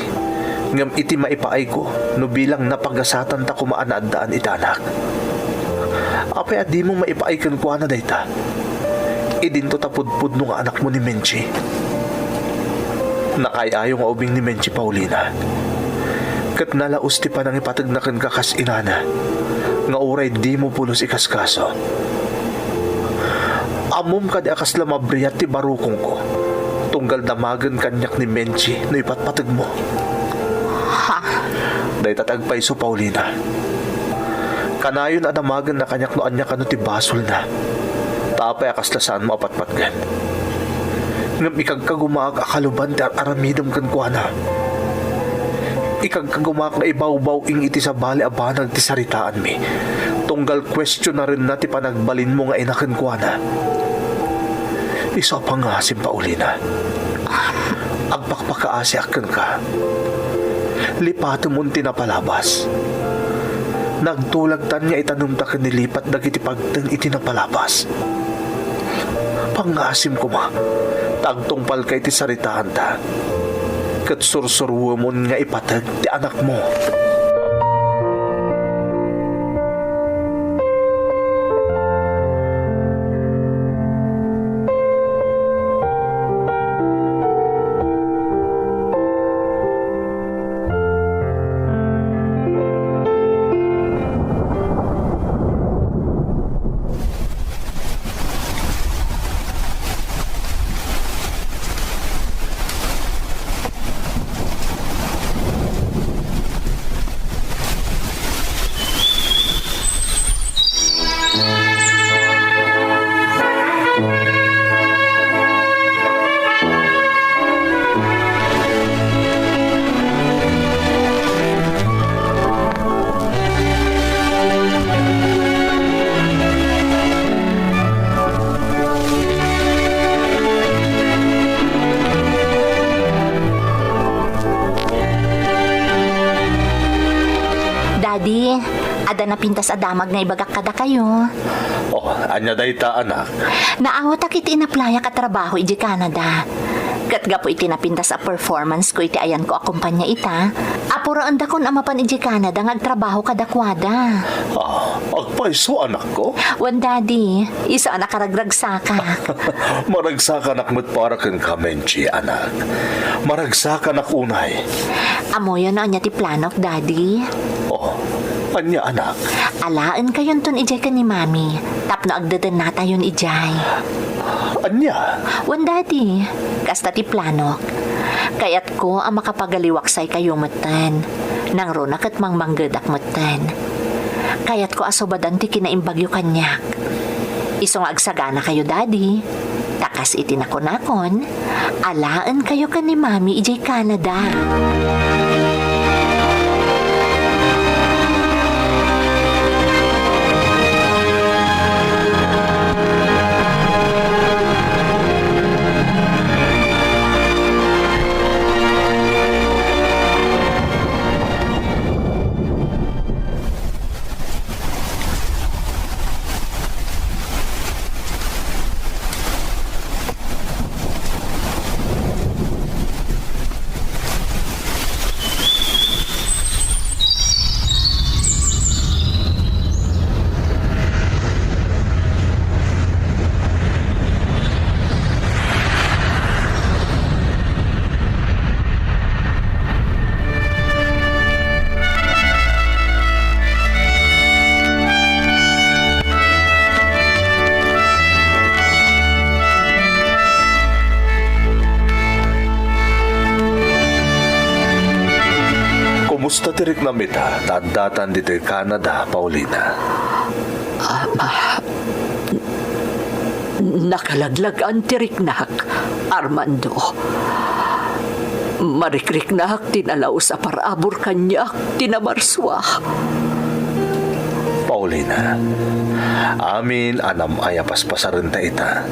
ngem iti maipaayko no bilang napagasatan ta koma a naaddaan iti anak. Apay a dimo maipaay kenkuana dayta? Idinto ta pudpudno nga anakmo ni Menchi. Nakaay-ayo nga ubing ni Menchi, Paulina. Ket nalaus ti panangipategna kenka kas inana, nga uray dimo pulos ikaskaso. Ammom kadi a kasla mabriat ti barukongko, tunggal damagen kaniak ni Menchi no ipatpategmo? Ha? Dayta ti agpayso, Paulina. Kanayon a damagenna kaniak no ania kano ti basolna. Ta apay a kasla saanmo a patpatgen? Ngem ikagkagumaak a kaluban ti ar-aramidem kenkuana. Ikagkagumaak nga ibawbaw-ing iti sabali a banag ti saritaanmi. tunggal kuestionarenna ti panagbalinmo nga ina kenkuana. Isu a pangngasim, Paulina. Agpakpakaasiak kenka. Lipatemon ti napalabas. Nagtulagtan nga itanemta ken ni lipat dagiti pagteng iti napalabas. Pangngasim koma, ta agtungpalka iti saritaanta, ket sursuruemon nga ipateg ti anakmo. Daddy, adda napintas a damag nga ibagak kadakayo. Oh, ania dayta, anak? Naawatak iti inaplayak a trabaho idiay Canada. Ket gapu iti napintas a performance ko iti ayanko a kompania ita, apuraendakon a mapan idiay Canada nga agtrabaho kadakuada. Ah, agpayso, anakko? Wen, Daddy. Isu a nakaragragsakak. Maragsakanak met para kenka, Menchi, anak. Maragsakanak unay. Ammoyo no ania ti planok, Daddy? Oh, ania, anak? Alaenkayonton idiay ken ni Mami tapno agdedennatayon idiay. Ania? Wen, Daddy, kasta ti planok. Kayatko a makapagaliwaksaykayo metten. Nangruna ket mangmanggedak metten. Kayatko a subadan ti kinaimbagyo kaniak. Isu nga agsaganakayo, Daddy. Ta kas iti nakunakon, alaenkayo ken ni Mami idiay Canada. Kumusta ti riknam ita ta addatan ditoy Canada, Paulina? Ah, ma-, Nakalaglag-an ti riknak, Armando. Marikriknak ti nalaus a parabur kaniak ti namarsua. Paulina, amin a nam-ay a paspasarenta ita.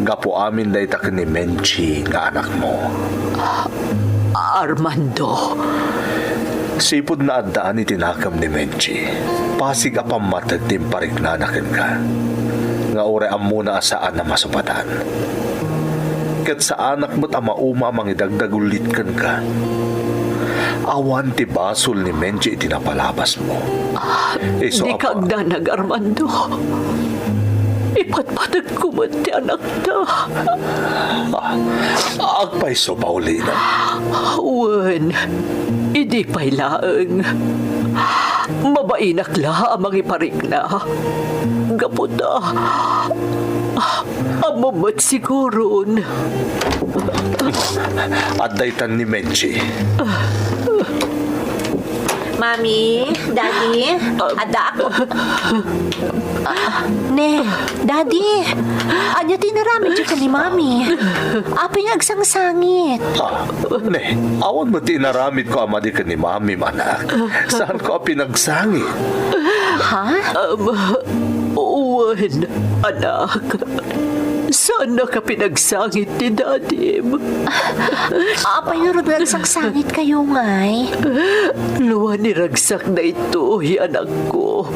Gapu amin dayta ken ni Menchi nga anakmo. Armando. Sipud naaddaan iti nakem ni Menchi, pasig a pammateg ti impariknana kenka, nga uray ammona a saan a masupatan. Ket saanak met a mauma a mangidagdagullit kenka. Awan ti basol ni Menchi iti napalabasmo. Isu a pa- Dika agdanag, Armando. Ipatpategko met ti anakta. Ah, agpayso, Paulina. Wen, idi pay laeng. Mabainak la a mangiparikna. Gapu ta, ammom met siguron. Adda itan ni Menchi. Mami, Daddy, addaak. Ne, Daddy, ania ti inaramidyo ken ni Mami? Apay nga agsangsangit? Ah, ne, awan met ti inaramidko a madi ken ni Mami, anak. Saanko a pinagsangit. Ha? Ama, wen, anak. Saannak a pinagsangit ti dadim. Apay ngarud nga agsangsangitkayo ngay? Luan ni ragsak daytoy, anakko.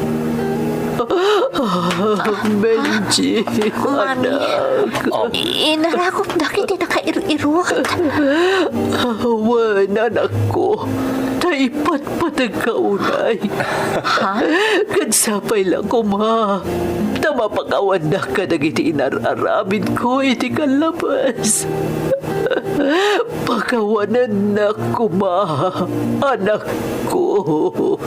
Benji, Mami, anak. Inarakop dagiti nakair-irot. Wen, anakko, ta ipatpategka unay. Ha? Ket sapay la koma ta mapakawannak kadagiti inar-aramidko iti kallabas. Pakawanennak koma, anakko.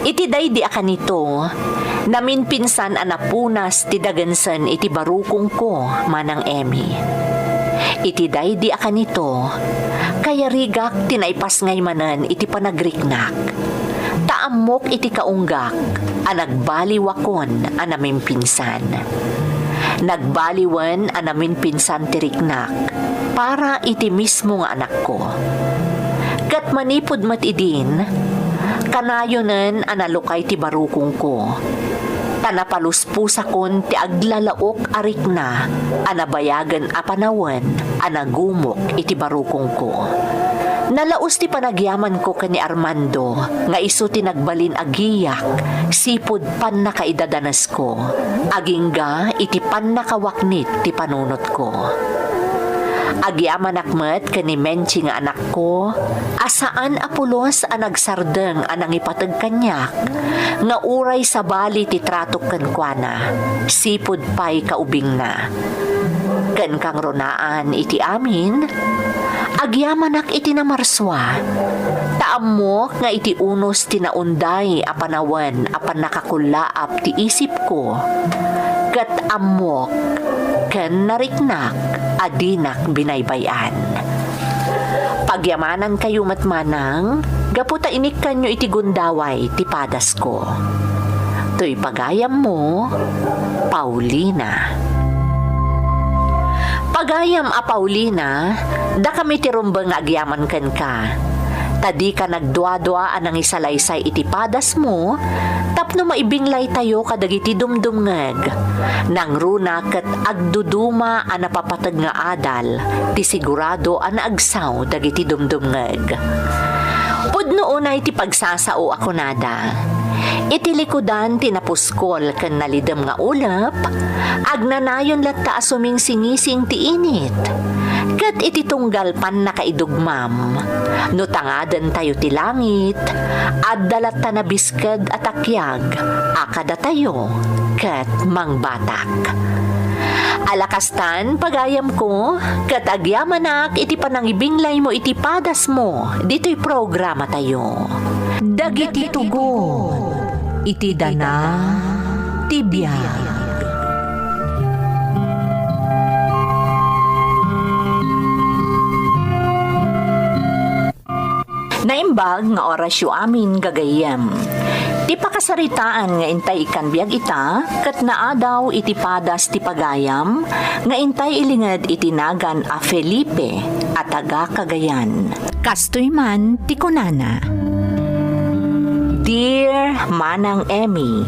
Iti daydi a kanito, naminpinsan a napunas ti dagensen iti barukongko, Manang Emmy. Iti daydi a kanito, kayarigak ti naipasngay manen iti panagriknak. Ta ammok iti kaunggak a nagbaliwakon a naminpinsan. Nagbaliwen a naminpinsan ti riknak para iti mismo nga anakko. Ket manipud met idin, kanayonen a nalukay ti barukongko, ta napaluspusakon ti aglalaok a rikna a nabayagen a panawen a nagumok iti barukongko. Nalaus ti panagyamanko ken ni Armando nga isu ti nagbalin a giyak sipud pannakaidadanesko, agingga iti pannakawaknit ti panunotko. Agyamanak met ken ni Menchi nga anakko a saan a pulos a nagsardeng a nangipateg kaniak nga uray sabali ti tratok kenkuana, sipud pay kaubingna. Ken kangrunaan iti amin, agyamanak iti namarsua, ta ammok nga iti unos ti naunday a panawen a pannakakullaap ti isipko, ket ammok ken nariknak a dinak binaybay-an. Pagyamanankayo met manang, gapu ta inikkanyo iti gundaway ti padasko. Toy pagayammo, Paulina. Pagayam a Paulina, dakami ti rumbeng nga agyaman kenka. Ta dika nagduadua a nangisalaysay iti padasmo, tapno maibinglaytayo kadagiti dumdumngeg. Nangruna ket agduduma a napapateg nga adal ti sigurado a naagsaw dagiti dumdumngeg. Pudno unay ti pagsasao a kunada. Iti likudan ti napuskol ken nalidem nga ulep, agnanayon latta a sumingsingising ti init. Ket iti tunggal pannakaidugmam, no tangadentayo ti langit, adda latta nabisked a takiag a kadatayo ket mangbatak. Ala kastan, pagayamko, ket agyamanak iti panangibinglaymo iti padasmo ditoy programatayo. Dagiti tugon iti dana ti biag. Naimbag nga orasyo amin, gagayyem. Ti pakasaritaan nga intay ikkan biag ita, ket naadaw iti padas ti pagayam nga intay ilinged iti nagan a Felipe a taga Cagayan. Kastoy man ti kunana, "Dear Manang Emmy,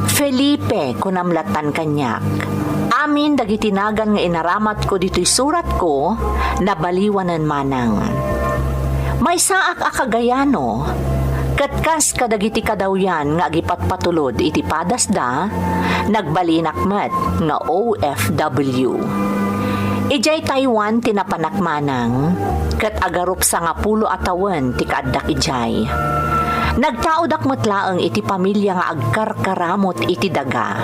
Felipe kunam lattan kaniak. Amin dagiti nagan nga inaramatko ditoy suratko, nabaliwanen manang. Maysaak a Cagayano, ket kas kadagiti kadawyan nga agipatpatulod iti padasda, nagbalinak met nga O F W. Idiay Taiwan ti napanak manang, ket agarup sangapulo a tawen ti kaaddak idiay. Nagtaodak met laeng iti pamilia nga agkarkaramut iti daga.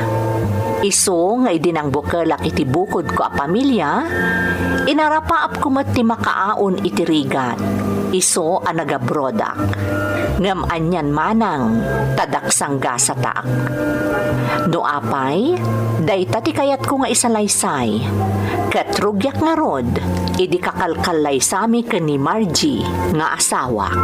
Isu nga idi nangbukelak iti bukodko a pamilia, inarapaapko met ti makaaon iti rigat, isu a nagabrodak. Ngem anian manang ta daksanggasatak. No apay, dayta ti kayatko nga isalaysay, ket rugiak ngarud idi kakalkallaysami ken ni Margie nga asawak.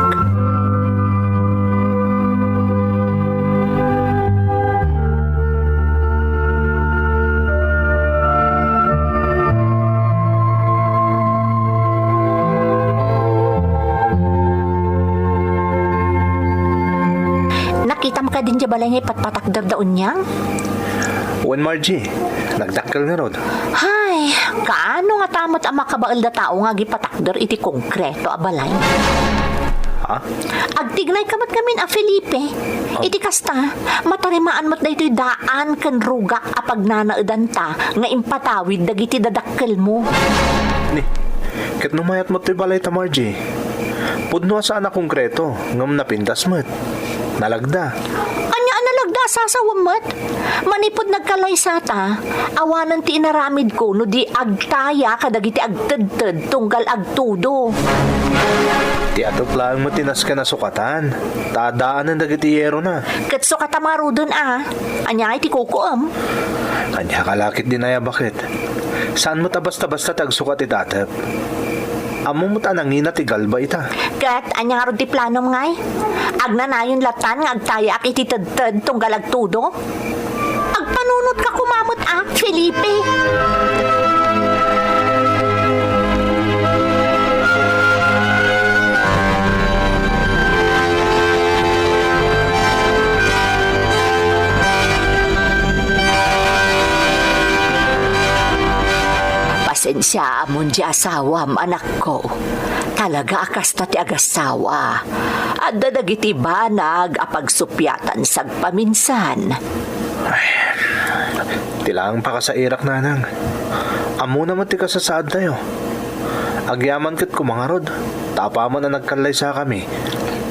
Nakitam kadin diay balay nga ipatpatakder da Unyang? Wen, Margie, nagdakkel ngarud. Hay, kaano ngata met a makabaelda tao nga agipatakder iti konkreto a balay? Ha? Agtignay ka met ngamin a Felipe. Iti kasta, matarimaan met daytoy daan ken rugak a pagnanaedanta nga impatawid dagiti dadakkelmo. Ni, ket no mayat met toy balayta, Margie? Pudno a saan a konkreto, ngem napintas met. Nalagda. Ania a nalagda a sasawem met? Manipud nagkalaysata, awanen ti inaramidko no di agtaya kadagiti agtedted tunggal agtudo. Ti atep laeng met ti nasken a sukatan, ta addaanen dagiti yerona. Ket sukata ngaruden a, ania ngay ti kukuem? Ania ka la ket di nayabaket? Saan met a basta-basta ti agsukat iti atep. Ammom met a nangina ti galba ita. Ket ania ngarud ti planom ngay? Agnanayon latan nga agtayaak iti tedted tunggal agtudo? Agpanunotka koma met a, Felipe. Pasensiaam diay asawam, anakko. Talaga a kasta ti agasawa. Adda dagiti banag a pagsuppiatan sagpaminsan. Ay, ti laeng pakasairak, nanang. Ammona met ti kasasaadtayo. Agyaman ket kumangarud, ta apaman a nagkallaysakami,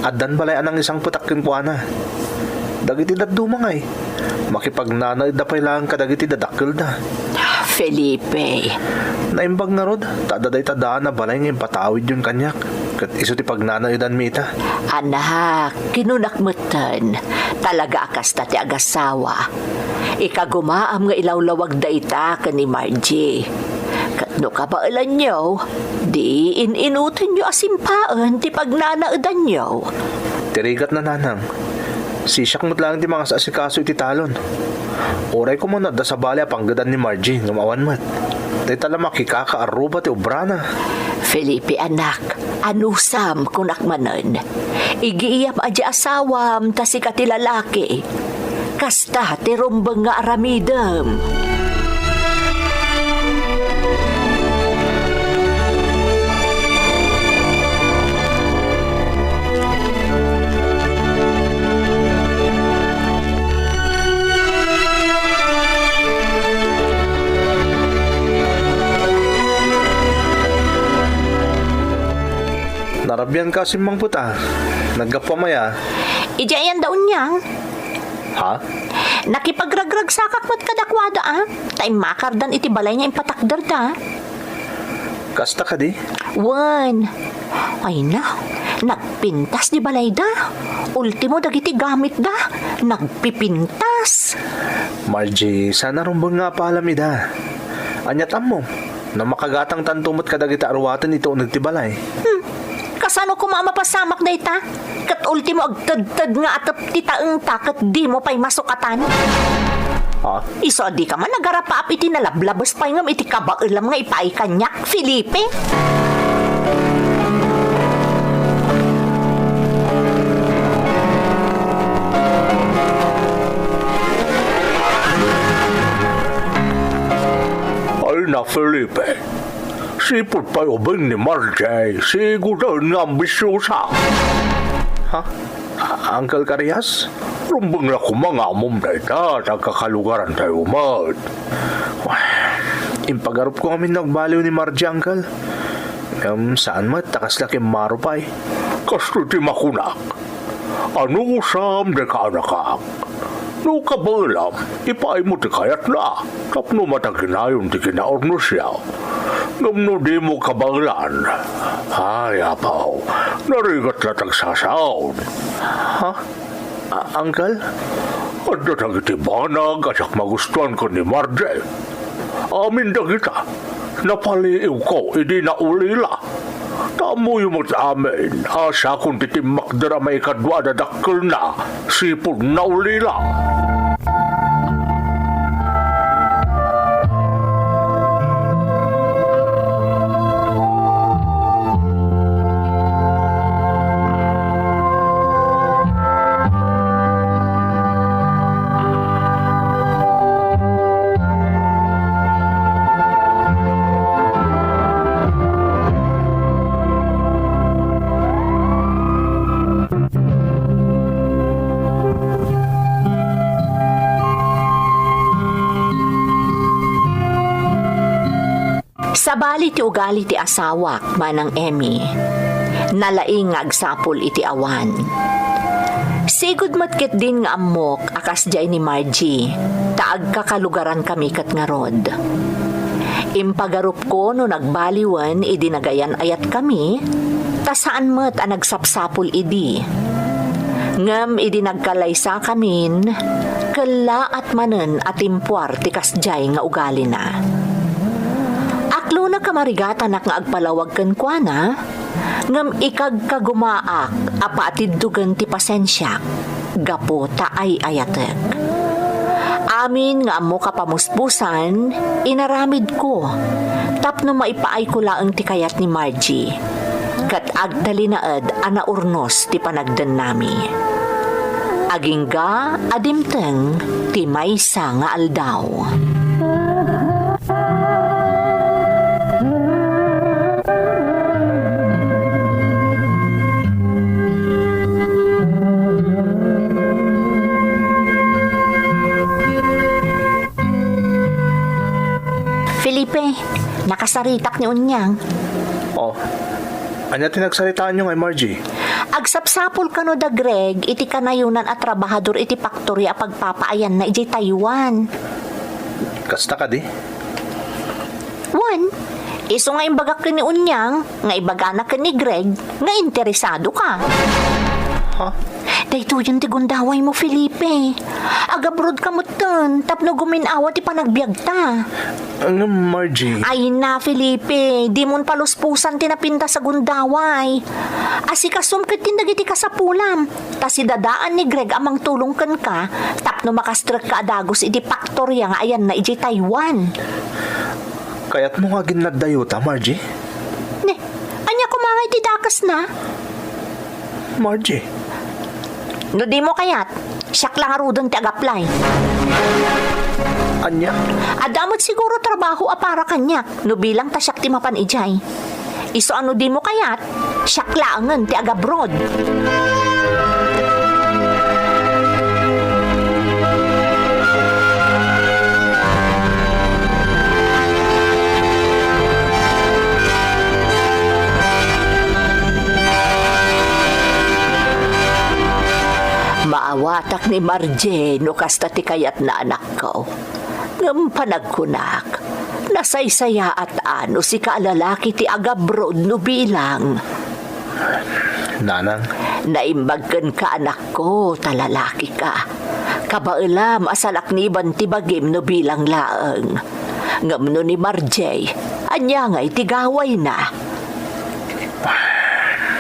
addan balay a nangisangpetak kenkuana. Dagiti dadduma ngay, makipagnanaedda pay laeng kadagiti dadakkelda. Felipe. Naimbag ngarud, ta adda dayta daan a balay nga impatawidyon kaniak, ket isu ti pagnanaedanmi ita. Anak, kinunak metten, talaga a kasta ti agasawa. Ikagumaam nga ilawlawag dayta ken ni Margie. Ket no kabaelanyo, di in-inutenyo a simpaen ti pagnanaedanyo. Ti rigatna, nanang. Sisiak met laeng ti mangasasikaso iti talon. Uray koma no adda sabali a panggedan ni Margie ngem awan met. Dayta la makikakaarruba ti obrana. Felipe, anak, anusam, kunak manen. Igiiyam a di asawam, ta sika ti lalaki. Kasta ti rumbeng nga aramidem. Narabian ka a simmangpet a. Naggapuam aya? Idiay ayan da Unyang? Ha? Nakipagragragsakak met kadakuada a, ta immakardan iti balay nga impatakderda. Kasta kadi? Wen. Ay na, nagpintas di balayda. Ultimo dagiti gamitda, nagpipintas. Margie, saan a rumbeng nga apalam ida. Aniat ammom? No makagatangtanto met kadagiti aruaten iti uneg ti balay. Hmm. Kasano koma a mapasamak dayta? Ket ultimo agtedted nga atep ti taengta ket dimo pay masukatan? Ha? Isu a dika man agarapaap iti nalablabes pay ngem iti kabaelam nga ipaay kaniak, Felipe? Ay na, Felipe. Sipud pay ubing ni Margie, siguden nga ambisiosa. Ha? A-, Uncle Carias? Rumbeng la koma nga ammom dayta, ta agkakalugarantayo met. Impagarupko ngamin no agbaliw ni Margie, Uncle. Ngem saan met ta kasla kimmaro pay. Kastoy ti makunak. Anusam dayta, anakak? No kabaelam, ipaaymo ti kayatna tapno mataginayon ti kinaurnosyo. Ngem no dimo kabaelan, ay, apo, narigat la ti agsasao. Ha? A-, Uncle? Adda dagiti banag a diak magustuan ken ni Margie. Amin dagita, napaliiwko idi naulila. Ta ammoyo met amin a siakon ti timmakder a maikadua a dadakkelna sipud naulila. Sabali ti ugali ti asawak, Manang Emmy. Nalaing nga agsapul iti awan. Sigud met ketdin nga ammok a kasdiay ni Margie, ta agkakalugaran kami ket ngarud. Impagarupko no nagbaliwen idi nagayan-ayat kami, ta saan met a nagsapsapul idi. Ngem idi nagkalaysa kamin, kellaat manen a timpuar ti kasdiay nga ugalina. Aklonek a marigatanak nga agpalawag kenkuana, ngem ikagkagumaak a paatiddogen ti pasensiak gapu ta ay-ayatek. Amin nga ammok a pamuspusan, inaramidko tapno maipaayko laeng ti kayat ni Margie, ket agtalinaed a naurnos ti panagdennami. Agingga a dimteng ti maysa nga aldaw. Felipe, nakasaritak ni Unyang. Oh, ania ti nagsaritaanyo ngay, Margie? Agsapsapul kano da Greg iti kanayonan a trabahador iti paktoria a pagpapaayanna idiay Taiwan. Kasta kadi? Wen, isu nga imbagak ken ni Unyang nga ibagana ken ni Greg nga interesado ka. Ha? Daytoyen ti gundawaymo, Felipe. Agabroad ka metten tapno gumin-awa ti panagbiagta. Ngem, Margie. Ay na, Felipe, dimon paluspusan ti napintas a gundaway. Asikasom ketdin dagiti kasapulam, ta sidadaan ni Greg a mangtulong kenka tapno makastrekka a dagus iti paktoria nga ayanna idiay Taiwan. Kayatmo nga aginnaddayota, Margie? Ne, ania koma ngay ti dakesna? Margie. No dimo kayat, siak la ngaruden ti ag-apply. Ania? Adda met siguro trabaho a para kaniak no bilang ta siak ti mapan idiay. Isu a no dimo kayat, siak laengen ti agabroad. Maawatak ni Margie no kasta ti kayatna, anakko. Ngem panagkunak, nasaysayaat a no sika a lalaki ti agabroad no bilang. Nanang. Naimbag kenka, anakko, ta lalaki ka. Kabaelam a salakniban ti bagim no bilang laeng. Ngem no ni Margie, ania ngay ti gawayna?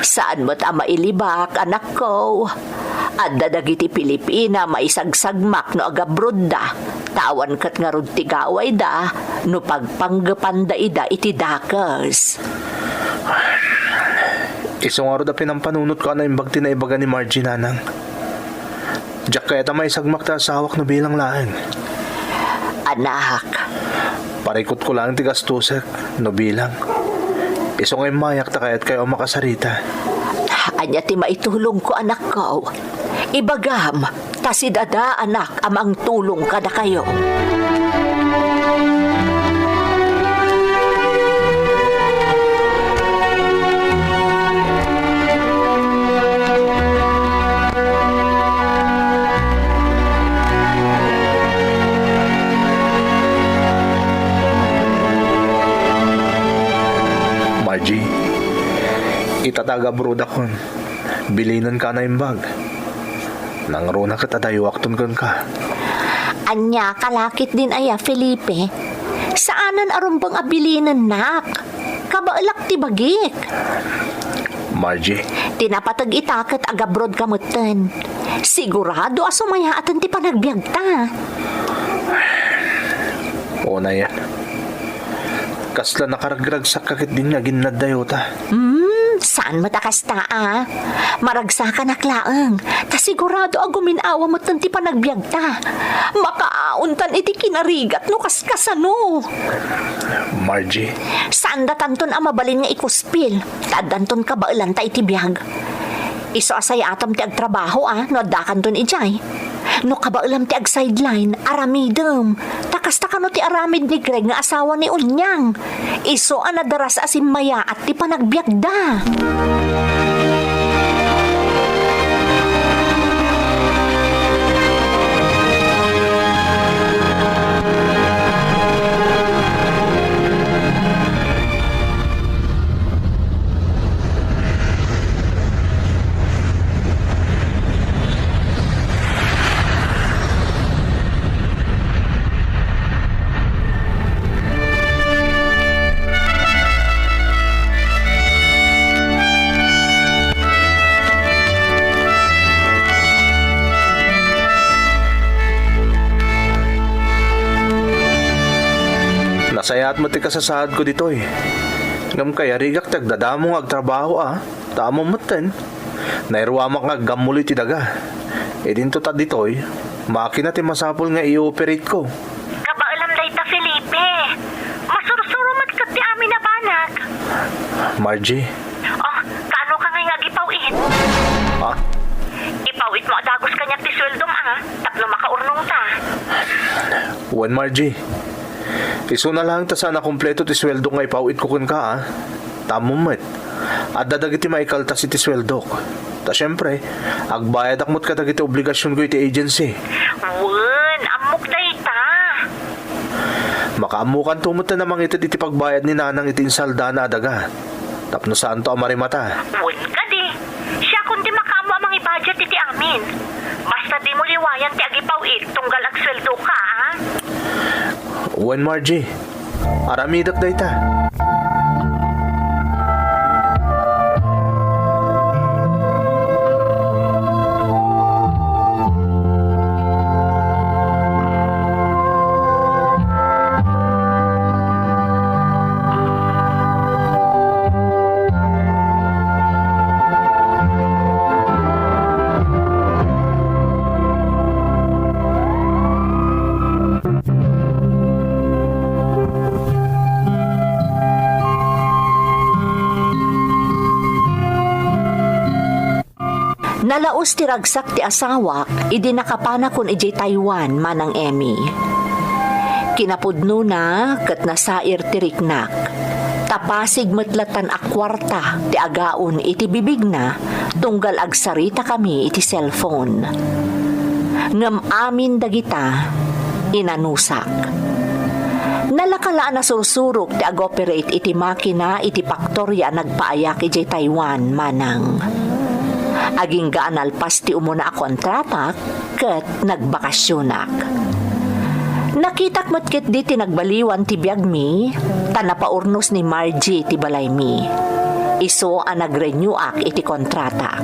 Saan met a mailibak, anakko. Adda dagiti Pilipina a maisagsagmak no agabrodda, ta awan ket ngarud ti gawayda no pagpanggepanda ida iti dakes. Isu ngarud a pinampanunotko a naimbag ti naibaga ni Margie, nanang. Diak kayat a maisagmak ti asawak no bilang laeng. Anak. Parikutko laeng ti gastosek no bilang. Isu nga immayak ta kayatkayo a makasarita. Ania ti maitulongko, anakko? Ibagam, ta sidadaanak a mangtulong kadakayo. Margie, ita ta agabrodakon, bilinenka a naimbag. Nangruna ket adayuakton kenka. Ania, kalakit din aya, Felipe? Saanen a rumbeng a bilinennak. Kabaelak ti bagik. Margie. Ti napateg ita ket agabrodka metten. Sigurado a sumayaaten ti panagbiagta. Unayen. Kasla nakaragragsakka ketdin nga aginnadayota. Hmm, saan met a kasta a? Maragsakanak laeng, ta sigurado a gumin-awa metten ti panagbiagta. Makaaontan iti kinarigat no kaskasano. Margie. Saandatanton a mabalin nga ikuspil, ta addanton kabaelanta iti biag. Isu a sayaatem ti agtrabaho a no addakanton idiay. No kabaelam ti agsideline, aramidem. Ta kasta kano ti aramid ni Greg nga asawa ni Unyang. Isu a nadaras a simmayaat ti panagbiagda. Nasayaat met ti kasasaadko ditoy. Ngem kayarigak ti agdadamo nga agtrabaho a, ta ammom metten. Nairuamak nga aggammuli ti daga. Idinto ta ditoy, makina ti masapul nga i-operate ko. Kabaelam dayta, Felipe. Masursuro met ket ti amin a banag. Margie. Oh, kaano ka ngay nga agipaw-it? Ah? Ipaw-it mo a dagus kaniak ti sueldom a, tapno makaurnong ta. Wen, Margie. Isuna laeng ta saan a kompleto ti sueldok nga ipaw-itko kenka, a. Ta ammom met, adda dagiti maikaltas iti sueldok. Ta siempre, agbayadak met kadagiti obligasionko iti agency. Wen, ammok dayta. Makaammokanto met a mangited iti pagbayad ni Nanang iti insaldana a daga. Tapno saanto a marimata. Wen kadi, siakon ti makaammo a mangibudget iti amin. Basta dimo liwayan ti agipaw-it tunggal agsueldoka, a? Wen, Margie. Aramidek dayta. Nalaus ti ragsak ti asawak idi nakapanakon idiay Taiwan, Manang Emmy. Kinapudnona ket nasair ti riknak. Ta pasig met lattan a kuarta ti agaon iti bibigna tunggal agsaritakami iti cellphone. Ngem amin dagita, inanusak. Nalaka la a nasursurok ti agoperate iti makina iti paktoria a nagpaayak idiay Taiwan, Manang. Agingga a nalpas ti umuna a kontratak ket nagbakasionak. Nakitak met ketdi ti nagbaliwan ti biagmi, ta napaurnos ni Margie ti balaymi. Isu a nagrenewak iti kontratak.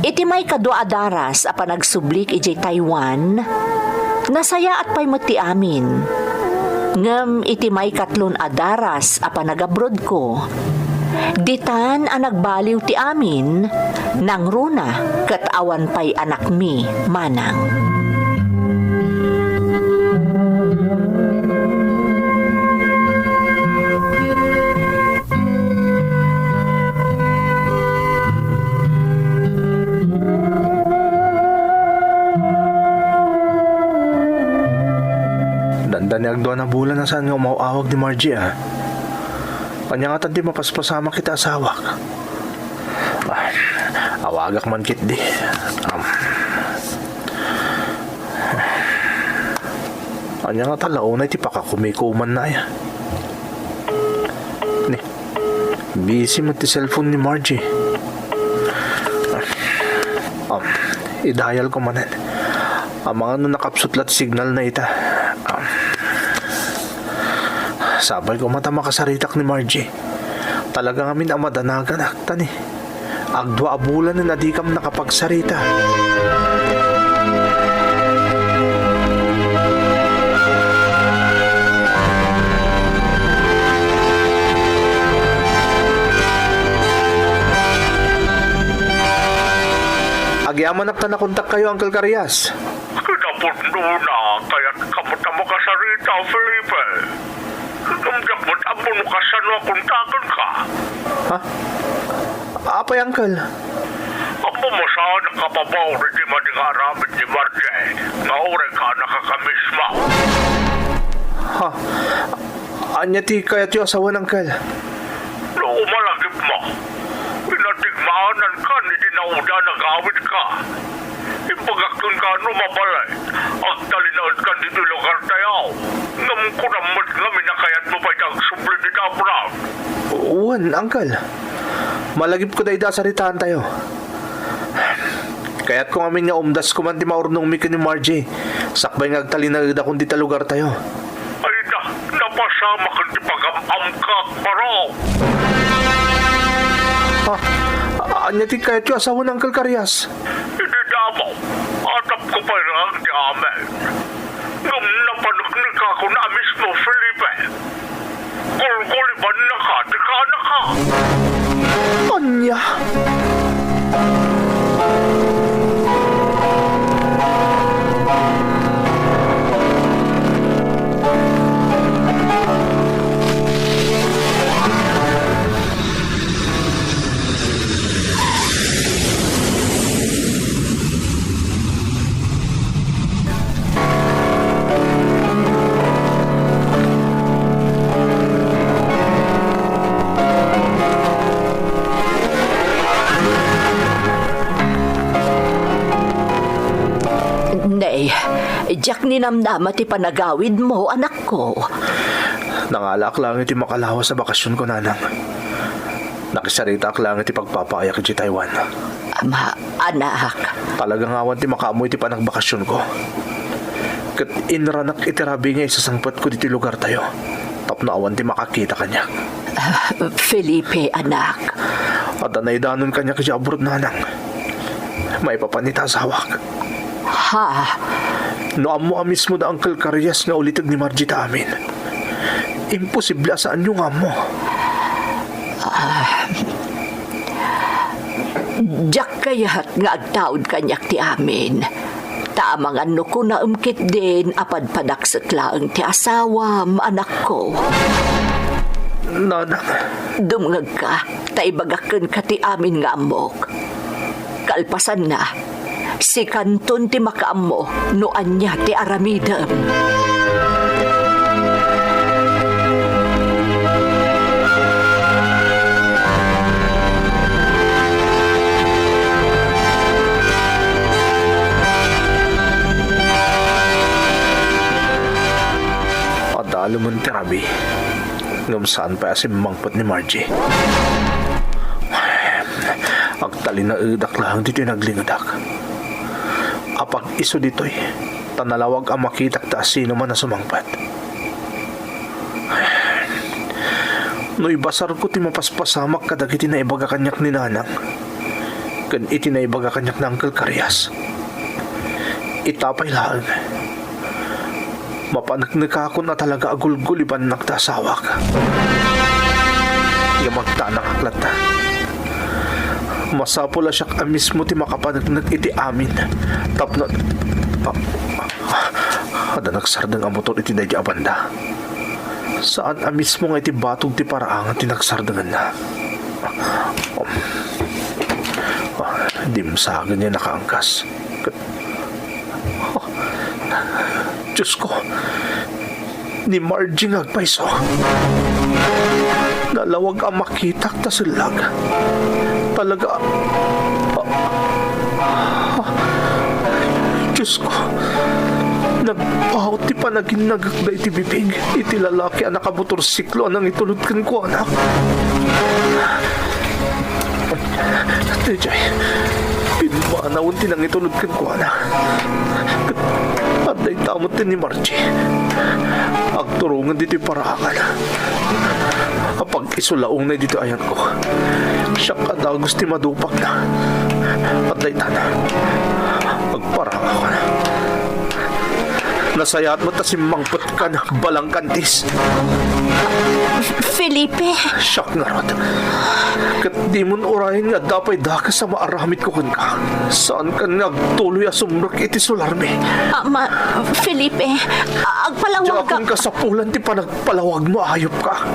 Iti maikadua a daras a panagsublik idiay Taiwan, nasayaat pay met ti amin. Ngem iti maikatlon a daras a panagabrodko, ditan a nagbaliw ti amin, nangruna ket awan pay anakmi, Manang. Tani agduana bulan a saan nga umaw-awag ni Margie, a. Ania ngatan ti mapaspasamak iti asawak? Ah, awagak man ketdi. Am. Ania ngata la unay ti pakakumikumanna, aya? Ni, busy met ti cellphone ni Margie. Um, i-dial ko manen. Amangan no nakapsut la ti signalna ita. Um, sapay koma ta makasaritak ni Margie. Talaga ngamin a madanaganak, tani. Agdua a bulanen a dikam nakapagsarita. Agyamanak ta nakontakkayo, Uncle Carias. Kinapudnona, kayat kamo ta makasarita, Felipe. Ngem diak met ammo no kasano a kontakenka. Ha? Apay, Uncle? Ammo mo saan a kababaw iti madi nga aramid ni Margie nga uray kaanakak a mismo. Ha? Ania ti kayatyo a sawen, Uncle? No umalagipmo, pinadigmaanankan iti naudan a gawidka. Imbagak kenka no mabalin, agtalinaedkan ditoy lugartayo. Ngem kunam met ngamin a kayatmo pay ti agsubli dita abroad. Wen, Uncle. Malagipko dayta a saritaantayo. Kayatko ngamin nga umdasko man ti maurnongmi ken ni Margie, sakbay nga agtalinaedakon dita lugartayo. Ay na, napasamak ti pagam-amkak, baro. Ah, ania ti kayatyo a sawen, Uncle Carias? Idi damo, atapko pay laeng ti amin. Ngem napaneknekakon a mismo, Felipe. Gulgulibannaka ti kaanaka. Ania? Nay, diak ninamnama ti panagawidmo, anakko. Nangalaak laeng iti makalawas a bakasionko, nanang. Nakisaritaak laeng iti pagpapaayak idiay Taiwan. Ama, anak. Talaga nga awan ti makaammo iti panagbakasionko. Ket inranak iti rabii nga isasangpetko ditoy lugartayo tapno awan ti makakita kaniak. Ah, Felipe, anak. Adda naidanon kaniak idiay abroad, nanang. Maipapan ita asawak. Ha? No ammo a mismo da Uncle Carias nga uliteg ni Margie ta amin, imposible a saanyo nga ammo. Ah, diak kayat nga agtaud kaniak ti amin. Ta amangan no kunaem ketdin a padpadakset laeng ti asawam, anakko. Nanang. Dumngegka, ta ibagak kenka ti amin nga ammok. Kalpasanna, sikanton ti makaammo no ania ti aramidem. Adalemen ti rabii, ngem saan pay a simmangpet ni Margie. Agtalinaedak laeng ditoy naglingedak. Apag-isu ditoy, ta nalawag a makitak ta asinoman a sumangpet. No ibasarko ti mapaspasamak kadagiti naibaga kaniak ni Nanang ken iti naibaga kaniak ni Uncle Carias, ita pay laeng, mapaneknekakon a talaga a gulgulibannak ti asawak. Ngem agtanakak latta. Masapul a siak a mismo ti makapaneknek iti amin tapno, ah, adda nagsardeng a motor iti daydi a banda. Saan a mismo nga iti batog ti paraangan ti nagsardengenna. Ah, dimsagen nga nakaangkas. Ket, ah, Diosko, ni Margie nga agpayso. Nalawag a makitak ta sellag. Talaga, ah, ah, Diyos ko, nagpaut ti panaginnagak daydi bibig iti lalaki a nakamotorsiklo a nangitulod kenkuana. Daydiay, pimmanawen ti nangitulod kenkuana. Ket adda ita met ni Margie. Agturongen ditoy paraangan. Apag isu la unay ditoy ayanko. Siak a dagus ti madupakna. Adda itan. Agparangakon. Nasayaat met ta simmangpetkan, balangkantis. Felipe. Siak ngarud. Ket dimon urayen nga adda pay dakes a maaramidko kenka. Saankan nga agtuloy a sumrek iti solarmi. Ah, ma-, Felipe, ah, agpalawagak. Diakon kasapulan ti panag- palawagmo, ayupka.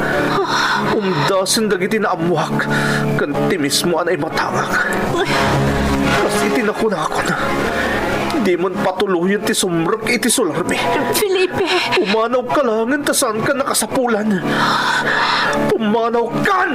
Umdasen dagiti naammoak ken ti mismo a naimatangak. Kas iti nakunakon, dimon patuloyen ti sumrek iti solarmi. Felipe! Pumanawka laengen ta saankan a kasapulan. Pumanawkan!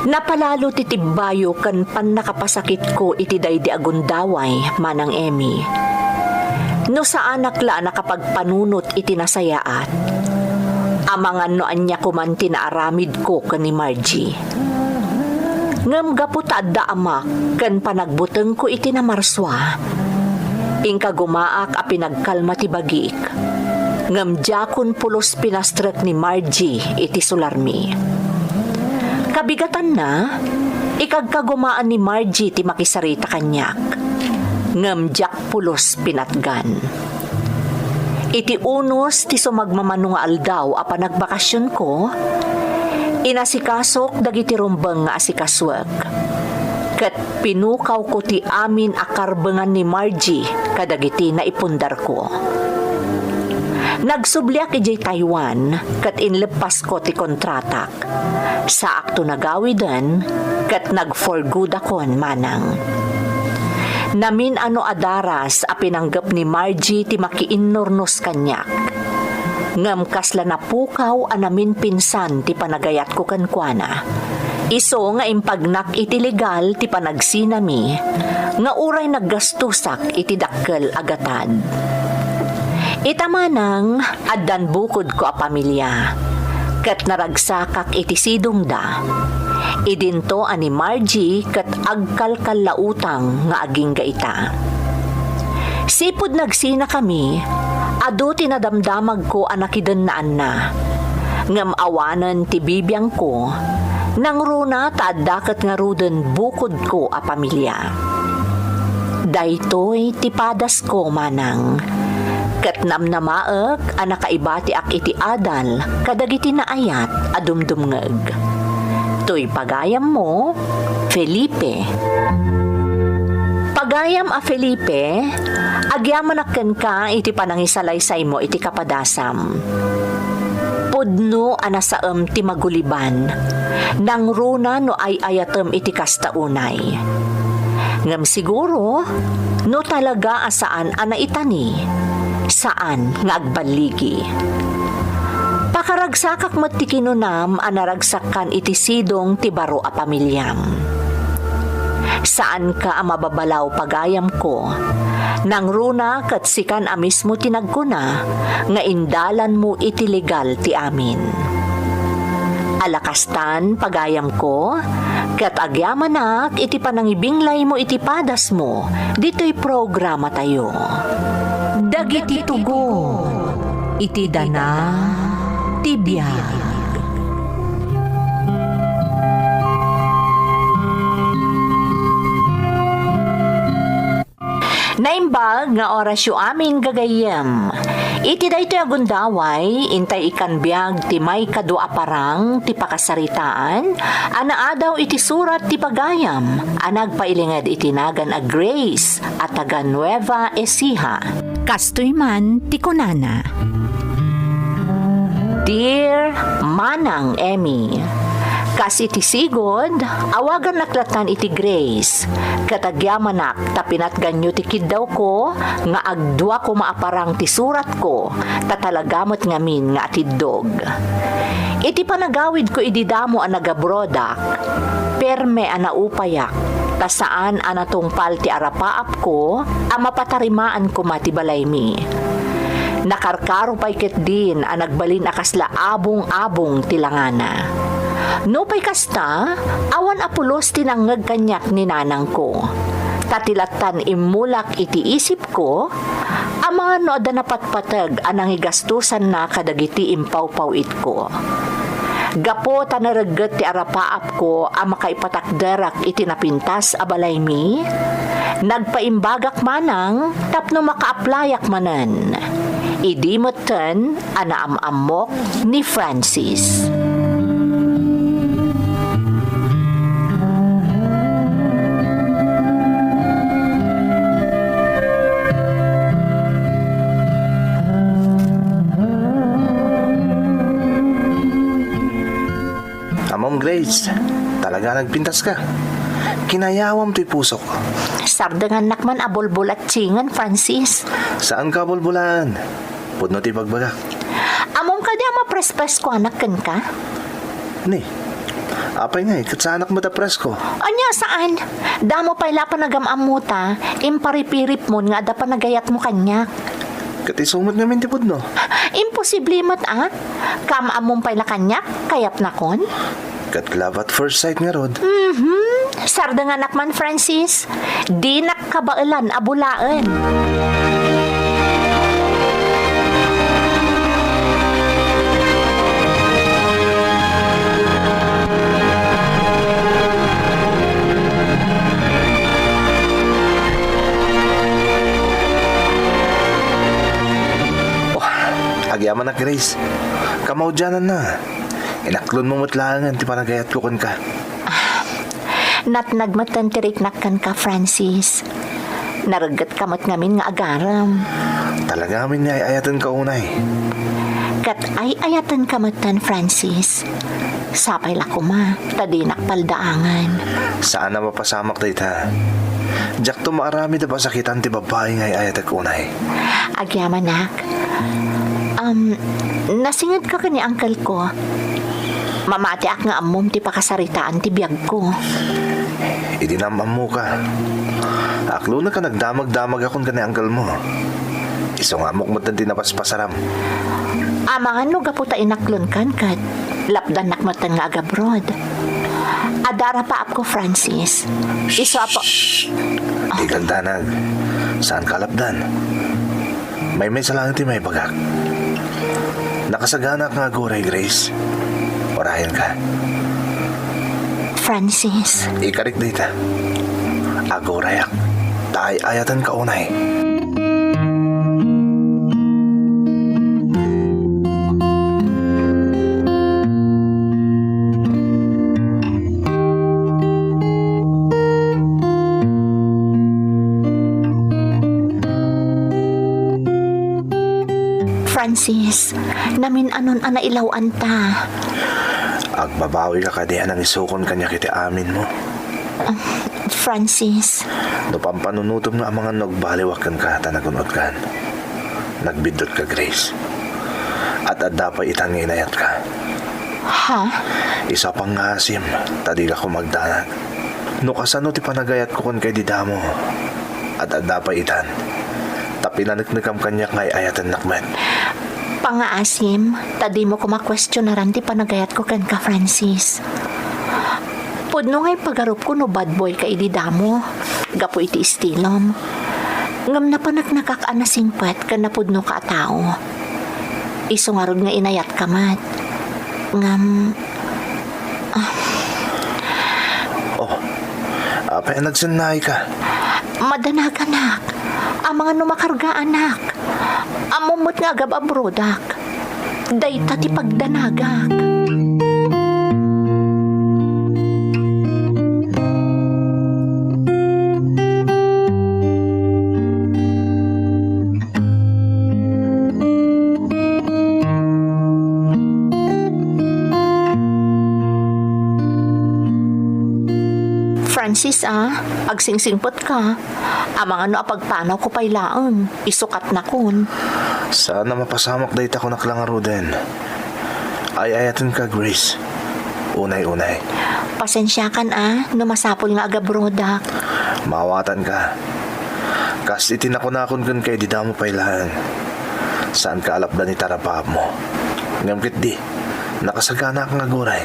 Napalalo ti tibbayo ken pannakapasakitko iti daydi a gundaway, Manang Emmy. No saanak la a nakapagpanunot iti nasayaat, amangan no ania koman ti naaramidko ken ni Margie. Ngem gapu ta adda amak ken panagbutengko iti namarsua, inkagumaak a pinagkalma ti bagik. Ngem diakon pulos pinastrek ni Margie iti solarmi. Kabigatanna, ikagkagumaan ni Margie ti makisarita kaniak. Ngem diak pulos pinatgan. Iti unos ti sumagmamano nga aldaw a panagbakasionko, inasikasok dagiti rumbeng nga asikasuek. Ket pinukawko ti amin a karbengan ni Margie kadagiti naipundarko. Nagsubliak idiay Taiwan ket inleppasko ti kontratak. Saakto nagawiden ket nag-for goodakon, Manang. Namin-ano a daras a pinanggep ni Margie ti makiinnurnos kaniak. Ngem kasla napukaw a naminpinsan ti panagayatko kenkuana. Isu nga impagnak iti legal ti panagsinami, nga uray naggastusak iti dakkel a gatad. Ita, Manang, addan bukodko a pamilia, ket naragsakak iti sidongda. Idinto a ni Margie ket agkalkallautang nga agingga ita. Sipud nagsinakami, adu ti nadamdamagko a nakidennaanna. Ngem awanen ti bibiangko, nangruna ta adda ket ngaruden bukodko a pamilia. Daytoy ti padasko, Manang. Ket namnamaek a nakaibatiak iti adal kadagiti naayat a dumdumngeg. Toy pagayammo, Felipe. Pagayam a Felipe, agyamanak kenka iti panangisalaysaymo iti kapadasam. Pudno a nasaem ti maguliban. Nangruna no ay-ayatem iti kasta unay. Ngem siguro, no talaga a saan a naitani, saan nga agballigi. Pakaragsakak met ti kinunam a naragsakkan iti sidong ti baro a pamiliam. Saanka a mababalaw, pagayamko. Nangruna ket sikan a mismo ti nagkuna nga indalanmo iti legal ti amin. Alakastan, pagayamko, Ket agyamanak iti panangibinglaymo iti padasmo ditoy programatayo. Dagiti tugon iti dana ti biag. Naimbag nga orasyo amin, gagayyem. Iti daytoy a gundaway, intay ikkan biag ti maikadua a parang ti pakasaritaan a naadaw iti surat ti pagayam a nagpailinged iti nagan a Grace a taga Nueva Ecija. Kastoy man ti kunana. Dear Manang Emmy, kas iti sigud, awagannak lattan iti Grace, ket agyamanak ta pinatganyo ti kiddawko nga agdua koma a parang ti suratko, ta talaga met ngamin nga atiddog. Iti panagawidko idi damo a nagabroadak, perme a naupayak, ta saan a natungpal ti arapaapko a mapatarimaan koma ti balaymi. Nakarkaro pay ketdin a nagbalin a kasla abong-abong ti langana. Nupay kasta, awan a pulos ti nangngeg kaniak ni nanangko. Ta ti lattan immulak iti isipko, amangan no adda napatpateg a nangigastosanna kadagiti impawpaw-itko. Gapu ta naregget ti arapaapko a makaipatakderak iti napintas a balaymi, nagpaimbagak manang tapno makaaplayak manen. Idi metten a naam-ammok ni Francis. Ammom, Grace, talaga nagpintas ka. Kinayawam ti pusok. Sardengannak man a bulbulatingen, Francis. Saan ka bulbulaan? Pudno ti bagbagak. Ammom kadi a maprespreskoanak kenka? Ni, apay ngay, ket saanak met a presko? Ania saan? Damo pay la panagam-ammota, imparipiripmon nga adda panagayatmo kaniak. Ket isu met ngamin ti pudno. Imposible met a? Kaam-ammom pay la kaniak, kayatnakon? Ket love at first sight ngarud. Mhm. Sardenganak man, Francis. Dinak kabaelan a bulaen. Oh, agyamanak, Grace. Kamaudiananna. Inaklonmo met laengen ti panagayatko kenka. Ah, natnag metten ti riknak kenka, Francis. Nareggetka met ngamin nga agarem. Talaga ngamin nga ay-ayatenka unay. Ket ay-ayatenka metten, Francis. Sapay la koma, ta dinak paldaangen. Saan a mapasamak dayta. Diakto maaramid a pasakitan ti babbai nga ay-ayatek unay. Agyamanak. Um, nasingedka ken ni uncle ko. Mamatiak nga ammom ti pakasaritaan ti biagko. Idi naam-ammoka, aklonek a nagdamagdamagakon ken ni uncle mo. Isu nga ammok metten ti napaspasaram. Amangan no gapu ta inaklonkan ket lapdannak metten nga agabroad. Adda arapaapko, Francis. Isu a pa- Shh! Di kagdanag. Saan ka lapdan? Maymaysa laeng ti maibagak. Nakasaganaak nga aguray, Grace. Orayenka. Francis. Ikarik dayta. Agurayak. Ta ay-ayatenka unay. Francis, namin-anon a nailaw-anta. Agbabawika kadi a nangisukon kaniak iti aminmo? Ah, Francis. No pampanunotem nga amangan no agbaliwak kenka ta nagun-otkan. Nagbiddutka, Grace. Ad-adda pay itan nga inayatka. Ha? Isu a pangngaasim, ta dika koma agdanag. No kasano ti panagayatko kenka idi damo, ad-adda pay itan. Ta pinaneknekam kaniak nga ay-ayatennak met. Pangngaasim, ta dimo koma kuestionaran ti panagayatko kenka, Francis. Pudno nga ipagarupko no bad boy ka idi damo, gapu iti istilom. Ngem napaneknekak a nasingpet ken napudnoka a tao. Isu ngarud nga inayatka met. Ngem, ah. Oh, apay a nagsennayka? Madanaganak. Amangan no makargaanak. Ammom met nga agab-abroadak. Dayta ti pagdanagak. Francis, ah, agsingsingpet ka. Amangan no apagpanawko pay laeng, isukatnakon. Saan a mapasamak dayta kunak la ngaruden. Ay-ayatenka, Grace. Unay-unay. Pasensiakan, ah, no masapul nga agabrodak. Maawatanka. Kas iti nakunakon kenka idi damo pay laeng. Saanka a lapdan iti arapaapmo. Ngem ketdi, nakasaganaak nga aguray.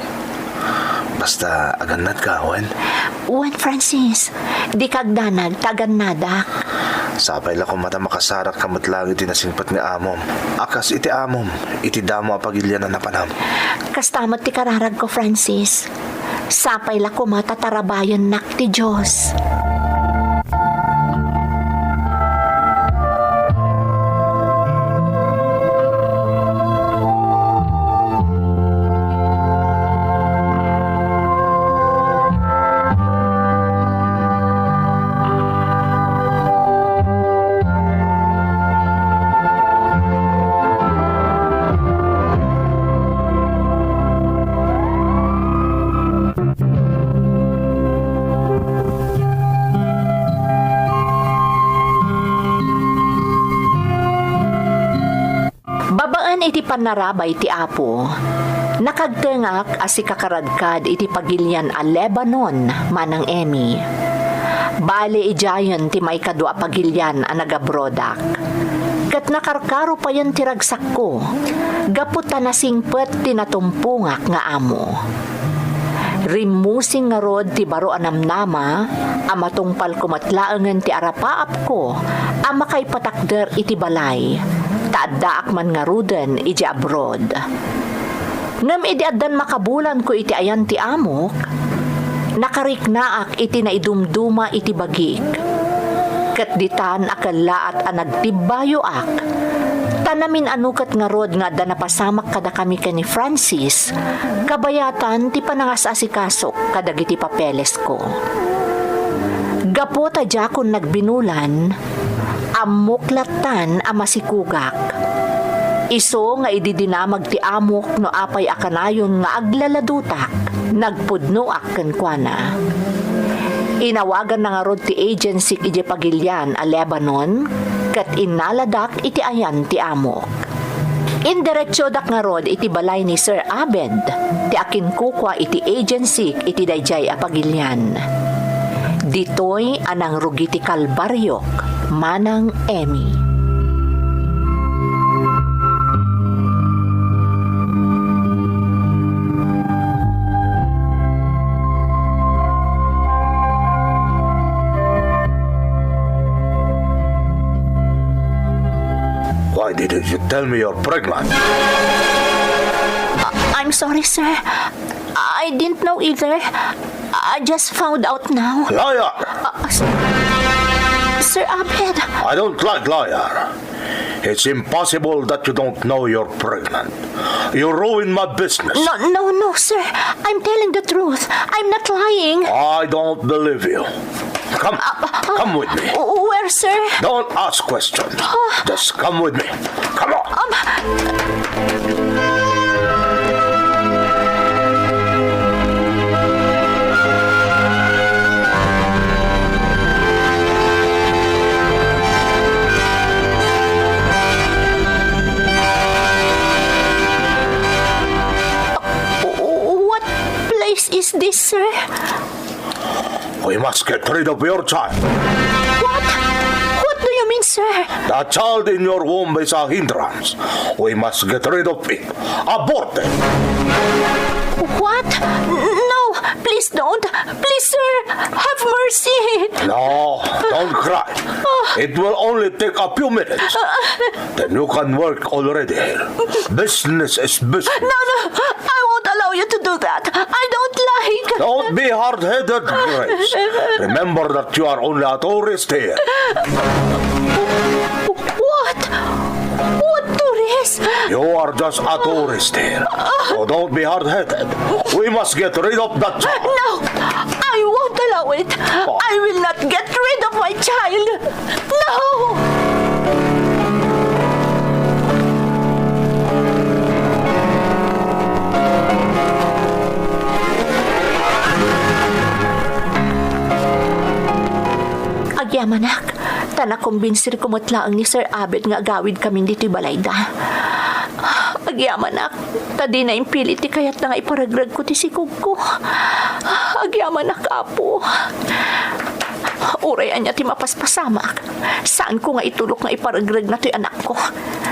Basta agannadka, wen? Wen, Francis, dika agdanag ta agannadak. Sapay la koma ta makasarakka met laeng iti nasingpet nga amom, a kas iti amom, iti damo a pagilian a napanam. Kasta met ti kararagko, Francis. Sapay la koma ta tarabayennak ti Dios. Babaen iti pannarabay ti Apo, nakagtengak a sikakaragkad iti pagilian a Lebanon, Manang Emmy. Bali, idiayen ti maikadua a pagilian a nagabrodak. Ket nakarkaro payen ti ragsakko, gapu ta nasingpet ti natumpongak nga amo. Rimmusing ngarud ti baro a namnama a matungpalko met laengen ti arapaapko a makaipatakder iti balay, ta addaak man ngaruden idiay abroad. Ngem idi addan makabulanko iti ayan ti amok, nakariknaak iti naidumduma iti bagik. Ket ditan a kellaat a nagtibbayoak, ta namin-ano ket ngarud nga adda napasamak kadakami ken ni Francis, kabayatan ti panangas-asikasok kadagiti papelesko. Gapu ta diakon nagbinulan, ammok lattan a masikugak. Isu nga idi dinamag ti amok no apay a kanayon nga aglaladutak, nagpudnoak kenkuana. Inawaganna ngarud ti agency idiay pagilian a Lebanon, ket innaladak iti ayan ti amok. Indiretsodak ngarud iti balay ni Sir Abed, ti akinkukua iti agency iti daydiay a pagilian. Ditoy a nangrugi ti kalbariok, Manang Emmy. Why didn't you tell me you're pregnant? Uh, I'm sorry, sir. I didn't know either. I just found out now. Liar! Uh, s-, Sir Abed. I don't like liar. It's impossible that you don't know you're pregnant. You ruined my business. No, no, no, sir. I'm telling the truth. I'm not lying. I don't believe you. Come, uh, uh, come with me. Where, sir? Don't ask questions. Uh, just come with me. Come on. Um, What place is this, sir? We must get rid of your child. What? What do you mean, sir? The child in your womb is a hindrance. We must get rid of it. Abort it. What? No, Please don't. Please, sir. Have mercy. No, don't cry. It will only take a few minutes. Then you can work already here. Business is business. No, no. I won't allow you to do that. I don't like. Don't be hard-headed, Grace. Remember that you are only a tourist here. What? What tourist? You are just a tourist here. So don't be hard-headed. We must get rid of that child. No, I won't allow it. I will not get rid of my child. No! Agyamanak, ta nakumbinsirko met laeng ni Sir Abed nga agawidkamin ditoy balayda. Agyamanak, ta dina impilit ti kayatna nga iparegregko ti sikogko. Agyamanak, Apo. Uray ania ti mapaspasamak, saanko nga itulok nga iparegregna toy anakko.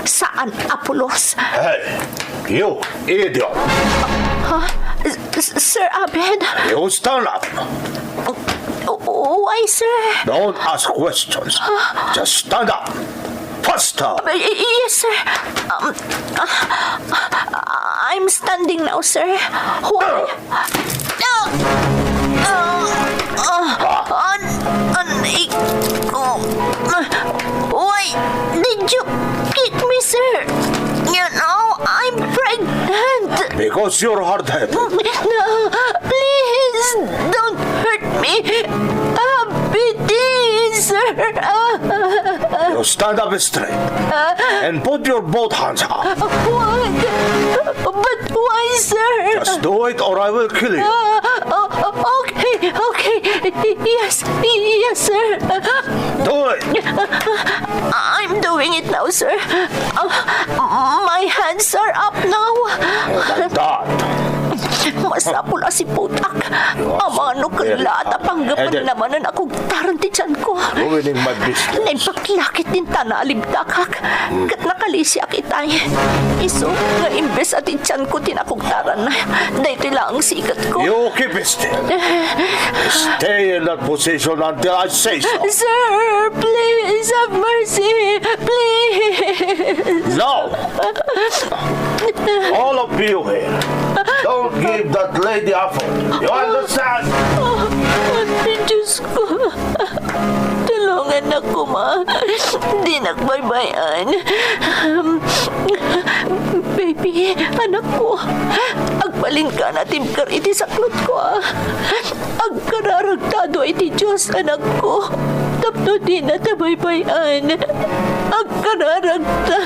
Saan a pulos. Hey, you idiot! Ha? S-, s-, Sir Abed? You stand up! Why, sir? Don't ask questions. Just stand up. Faster! Y-, y-, yes, sir. Um, uh, I'm standing now, sir. Why? Uh, uh, uh, an-, an-, ik-, oh, uh, why did you kick me, sir? You know, I'm pregnant. Because you're hard-headed. No, please don't hurt me. Ah, pity, sir. Ah. You stand up straight and put your both hands up. What? But why, sir? Just do it or I will kill you. Ah, oh, oh, okay, okay. Yes, yes, sir. Do it. I'm doing it now, sir. Ah, my hands are up now. Like that. Masapul a siputak. Amano ket la ta panggapan naman a nakugtaran ti tianko. Ruining my business. Naimbag la ketdin ta naalibdakak. Ket nakalisiak itay. Isu nga imbes a ti tianko ti nakugtaran, daytoy laeng siketko. You keep still. Stay in that position until I say so. Sir, please have mercy. Please. No! All of you here, don't give that lady a phone. You understand? Oh, Diyos ko. Tulungannak koma. Dinak baybay-an. Baby, anakko. Agbalinka a natibker iti saklotko, a. Agkararagta adu iti Dios, anakko, tapno dinata baybay-an. Agkararagta.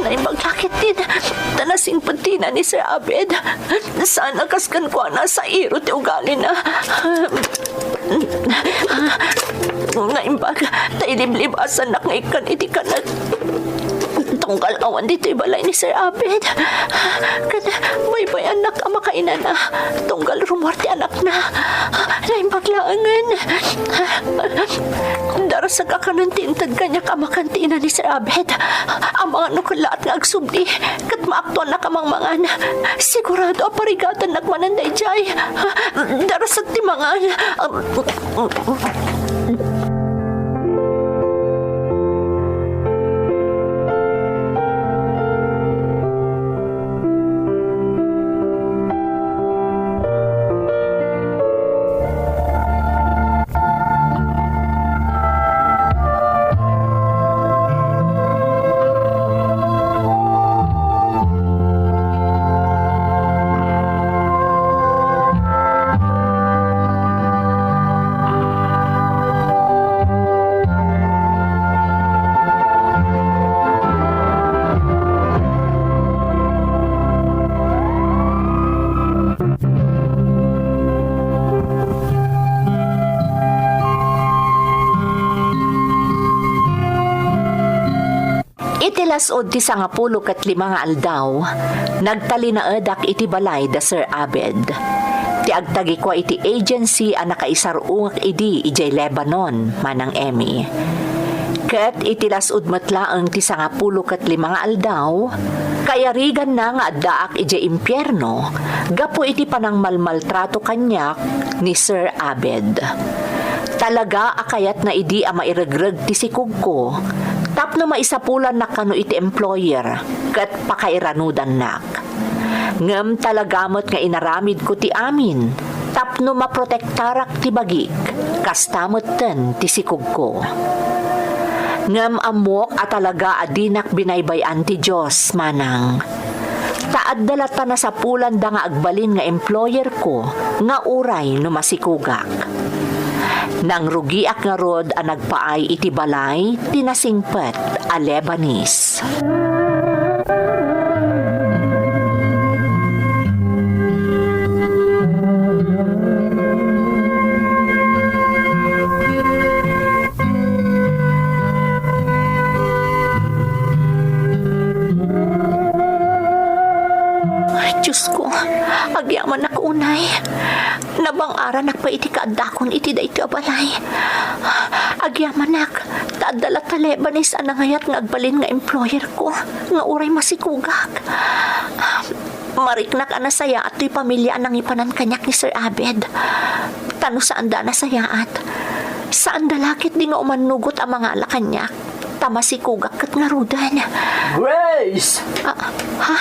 Naimbag la ketdin ta nasingpet ti ina ni Sir Abed. Saan a kas kenkuana, sairo ti ugalina. Naimbag ta iliblibasannak nga ikkan iti kanek. Tunggal awan ditoy balay ni Sir Abed. Ken baybay-annak a makainana. Tunggal rumuar ti anakna. Naimbag laengen. Darasek a kanen ti inted kaniak a makan ti ina ni Sir Abed. Amangan no kellaat nga agsubli. Ket maaktuannak a mangmangan. Sigurado a parigatannak manen daydiay. Darasek ti mangan. Kasud ti sangapulo ket lima nga aldaw, nagtalinaedak iti balay da Sir Abed, ti agtagikua iti agency a nakaisar-ungak idi idiay Lebanon, Manang Emmy. Ket iti las-ud met laeng ti sangapulo ket lima nga aldaw, kayariganna nga addaak idiay impierno gapu iti panangmalmaltrato kaniak ni Sir Abed. Talaga a kayatna idi a mairegreg ti sikogko tapno maisapulannak kano iti employer ket pakairanudannak. Ngem talaga met nga inaramidko ti amin tapno maprotektarak ti bagik, kasta metten ti sikogko. Ngem ammok a talaga a dinak binaybay-an ti Dios, Manang. Ta adda latta nasapulanda nga agbalin nga employerko nga uray no masikogak. Nangrugiak ngarud a nagpaay iti balay ti nasingpet a Lebanese. Ay, Diyos ko, agyamanak unay. Nabang-aranak pay iti kaaddakon iti daytoy a balay. Agyamanak, ta adda latta Lebanese a nangayat nga agbalin nga employer ko, nga uray masikogak. Mariknak a nasayaat toy pamilia a nangipanan kaniak ni Sir Abed. Ta no saanda a nasayaat, saanda la ketdi nga umannugot a mangala kaniak, ta masikogak ket ngaruden. Grace! Ah, ha?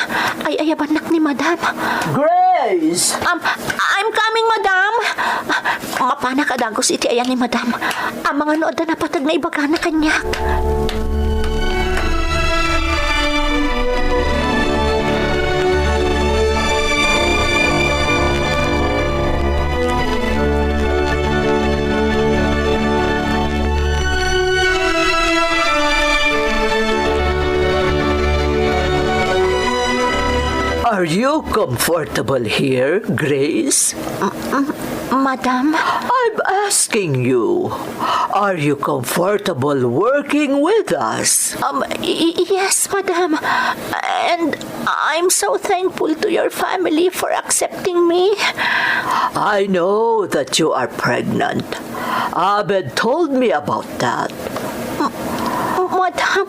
Ay-ayabannak ni Madam. Grace! Um, I'm coming, Madam. Ah, mapanak a dagus iti ayan ni Madam. Amangan no adda napateg nga ibagana kaniak. Are you comfortable here, Grace? M-, m-, Madam? I'm asking you, are you comfortable working with us? Um, y-, y-, yes, Madam. And I'm so thankful to your family for accepting me. I know that you are pregnant. Abed told me about that. M-, Madam.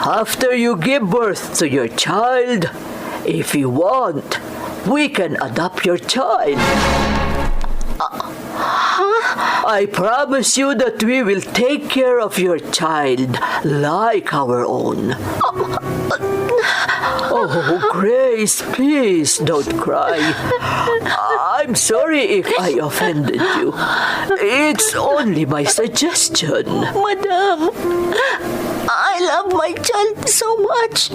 After you give birth to your child, if you want, we can adopt your child. Huh? I promise you that we will take care of your child like our own. Oh, Grace, please don't cry. I'm sorry if I offended you. It's only my suggestion. Madam, I love my child so much.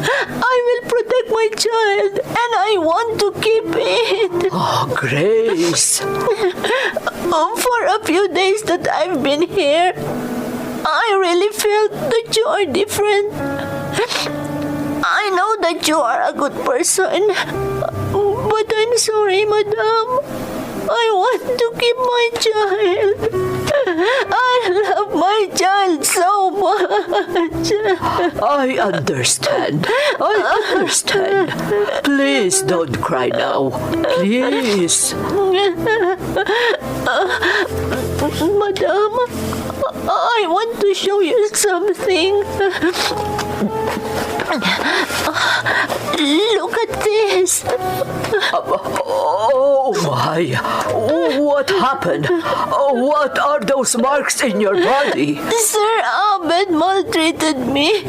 I will protect my child and I want to keep it. Oh, Grace. For a few days that I've been here, I really felt that you are different. I know that you are a good person, but I'm sorry, Madam. I want to keep my child. I love my child so much. I understand. I understand. Please don't cry now. Please. Madam, I want to show you something. Look at this. Oh my! What happened? What are those marks in your body? Sir Abed maltreated me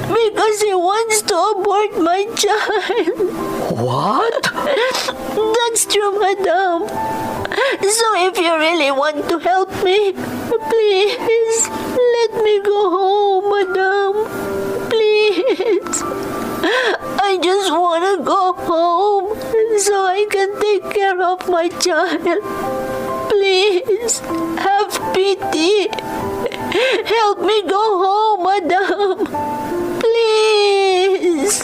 because he wants to abort my child. What? That's true, Madam. So if you really want to help me, please, let me go home, Madam. Please. I just wanna go home so I can take care of my child. Please, have pity. Help me go home, Madam. Please.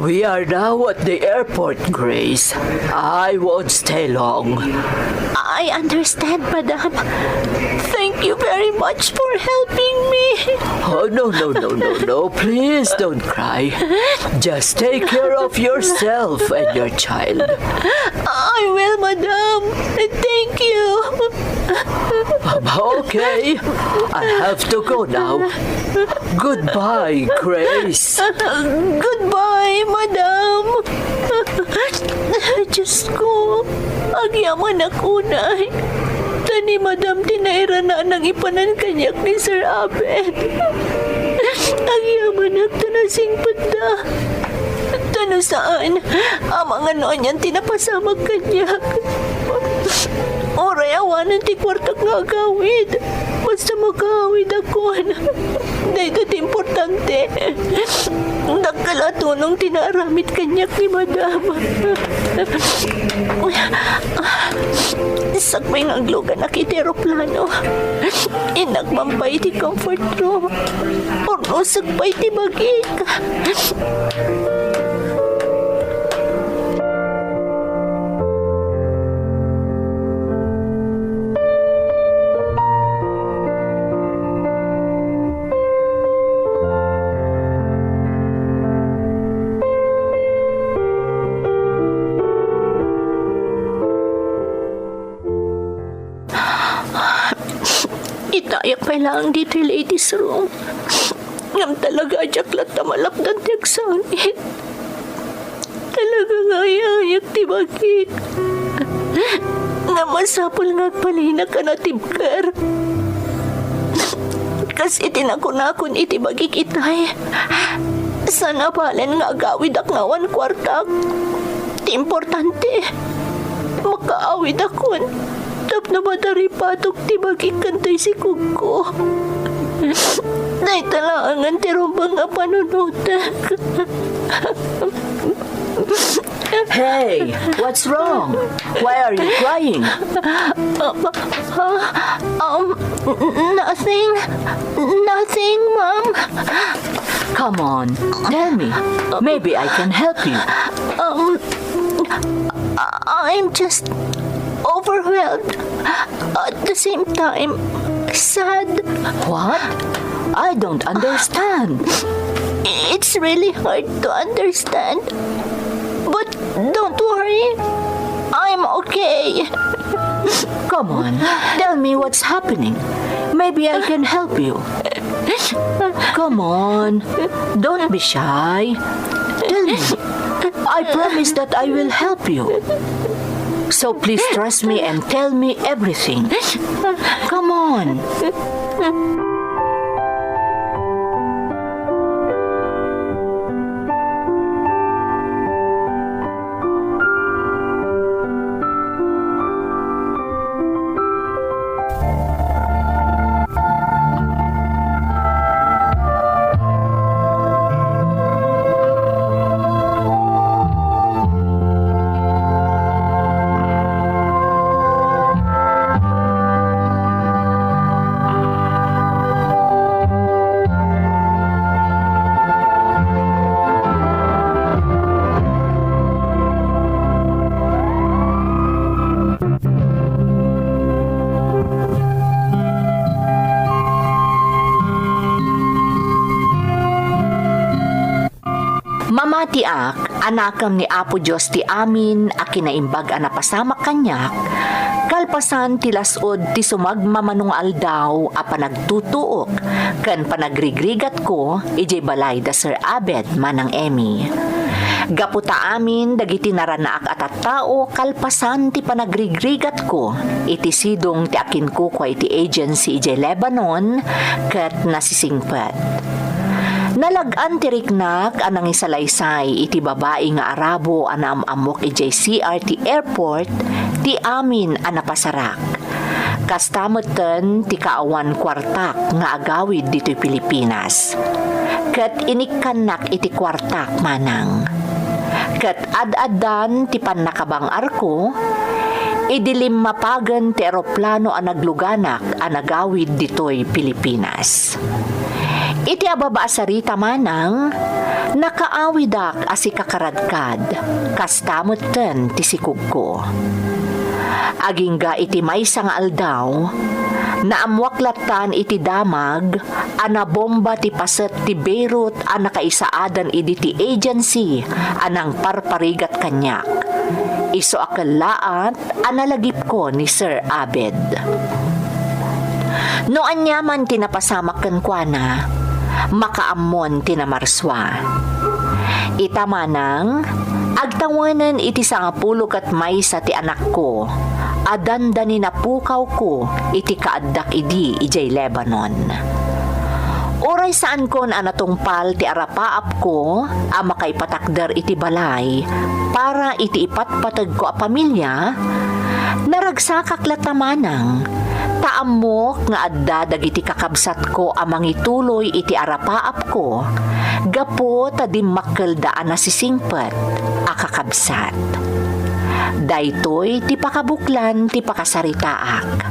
We are now at the airport, Grace. I won't stay long. I understand, madam. Thank you very much for helping me. Oh, no, no, no, no, no. Please don't cry. Just take care of yourself and your child. I will, madam. Thank you. Okay, I have to go now. Goodbye, Grace. Goodbye, madam. Diyos ko, agyamanak unay. Ta ni madam ti nairana a nangipanan kaniak ni Sir Abed. Agyamanak ta nasingpetda. Ta no saan, amangan no anian ti napasamak kaniak. Uray awanen ti kuartak nga agawid, basta makaawidakon. Daytoy ti importante. Dakkel a tulong ti naaramid kaniak ni madam. Sakbay nga agluganak iti eroplano, innak man pay iti comfort room. Urnosek pay ti bagik. Itayak pay laeng ditoy ladies room. Ngem talaga a diak latta malapdan ti agsangit. Talaga nga ayayak ti bagik. Nga masapul nga agpalinak a natibker. Kas iti nakunakon iti bagik itay, saan a balen nga agawidak nga awan kuartak. Ti importante, makaawidakon tapno madaripatok ti bagik ken ti sikogko. Dayta laengen ti rumbeng a panunotek. Hey, what's wrong? Why are you crying? Um, um, n- nothing. Nothing, Mom. Come on, tell me. Maybe I can help you. Um, I- I'm just overwhelmed. At the same time, sad. What? I don't understand. It's really hard to understand. But don't worry. I'm okay. Come on, tell me what's happening. Maybe I can help you. Come on, don't be shy. Tell me. I promise that I will help you. So please trust me and tell me everything. Come on. Mamatiak a nakem ni Apo Dios ti amin a kinaimbag a napasamak kaniak, kalpasan ti las-ud ti sumagmamano nga aldaw a panagtutuok ken panagrigrigatko idiay balay da Sir Abed manang Emmy. Gapu ta amin dagiti naranaak a tattao kalpasan ti panagrigrigatko iti sidong ti akinkukua iti agency idiay Lebanon ket nasisingpet. Nalag-an ti riknak a nangisalaysay iti babai nga Arabo a naam-ammok idiay C R T airport ti amin a napasarak. Kasta metten ti kaawan kuartak nga agawid ditoy Pilipinas. Ket inikkannak iti kuartak manang. Ket ad-addan ti pannakabang-arko, idi limmapagen ti eroplano a nagluganak a nagawid ditoy Pilipinas. Iti ababa a sarita manang, nakaawidak a sikakaradkad, kasta metten ti sikogko. Agingga iti maysa nga aldaw, naammoak lattan iti damag a nabomba ti paset ti Beirut a nakaisaadan idi ti agency a nangparparigat kaniak. Isu a kellaat a nalagipko ni Sir Abed. No ania man ti napasamak kenkuana, makaammon ti namarsua. Ita manang, agtawenen iti sangapulo ket maysa ti anakko a dandani napukawko iti kaaddak idi idiay Lebanon. Uray saankon a natungpal ti arapaapko a makaipatakder iti balay para iti ipatpategko a pamilya, naragsakak latta manang, ta ammok nga adda dagiti kakabsatko a mangituloy iti arapaapko gapu ta dimmakkelda a nasisingpet a kakabsat. Daytoy ti pakabuklan ti pakasaritaak.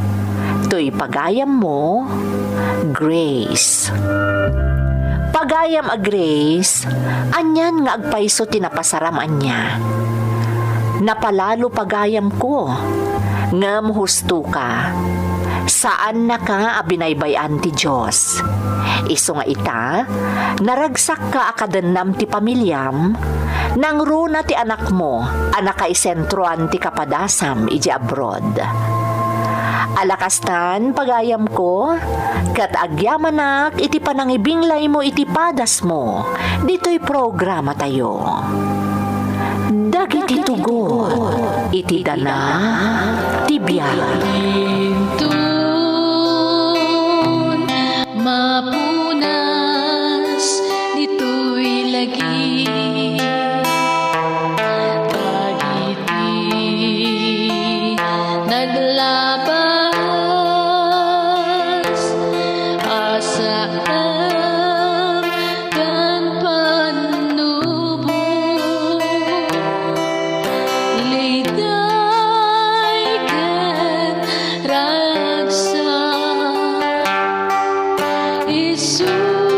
Toy pagayammo, Grace. Pagayam a Grace, anian nga agpayso ti napasaram ania? Napalalo pagayamko, ngem husto ka. Saannaka a binaybay-an ti Dios. Isu nga ita, naragsakka a kadennam ti pamiliam, nangruna ti anakmo a nakaisentroan ti kapadasam idiay abroad. Ala kastan, pagayamko, ket agyamanak iti panangibinglaymo iti padasmo ditoy programatayo. Dagiti tugot iti dana ti biag. Inton mapunas ditoy lagi, dagiti naglabas a saem ken pannubo, liday ken ragsak, isu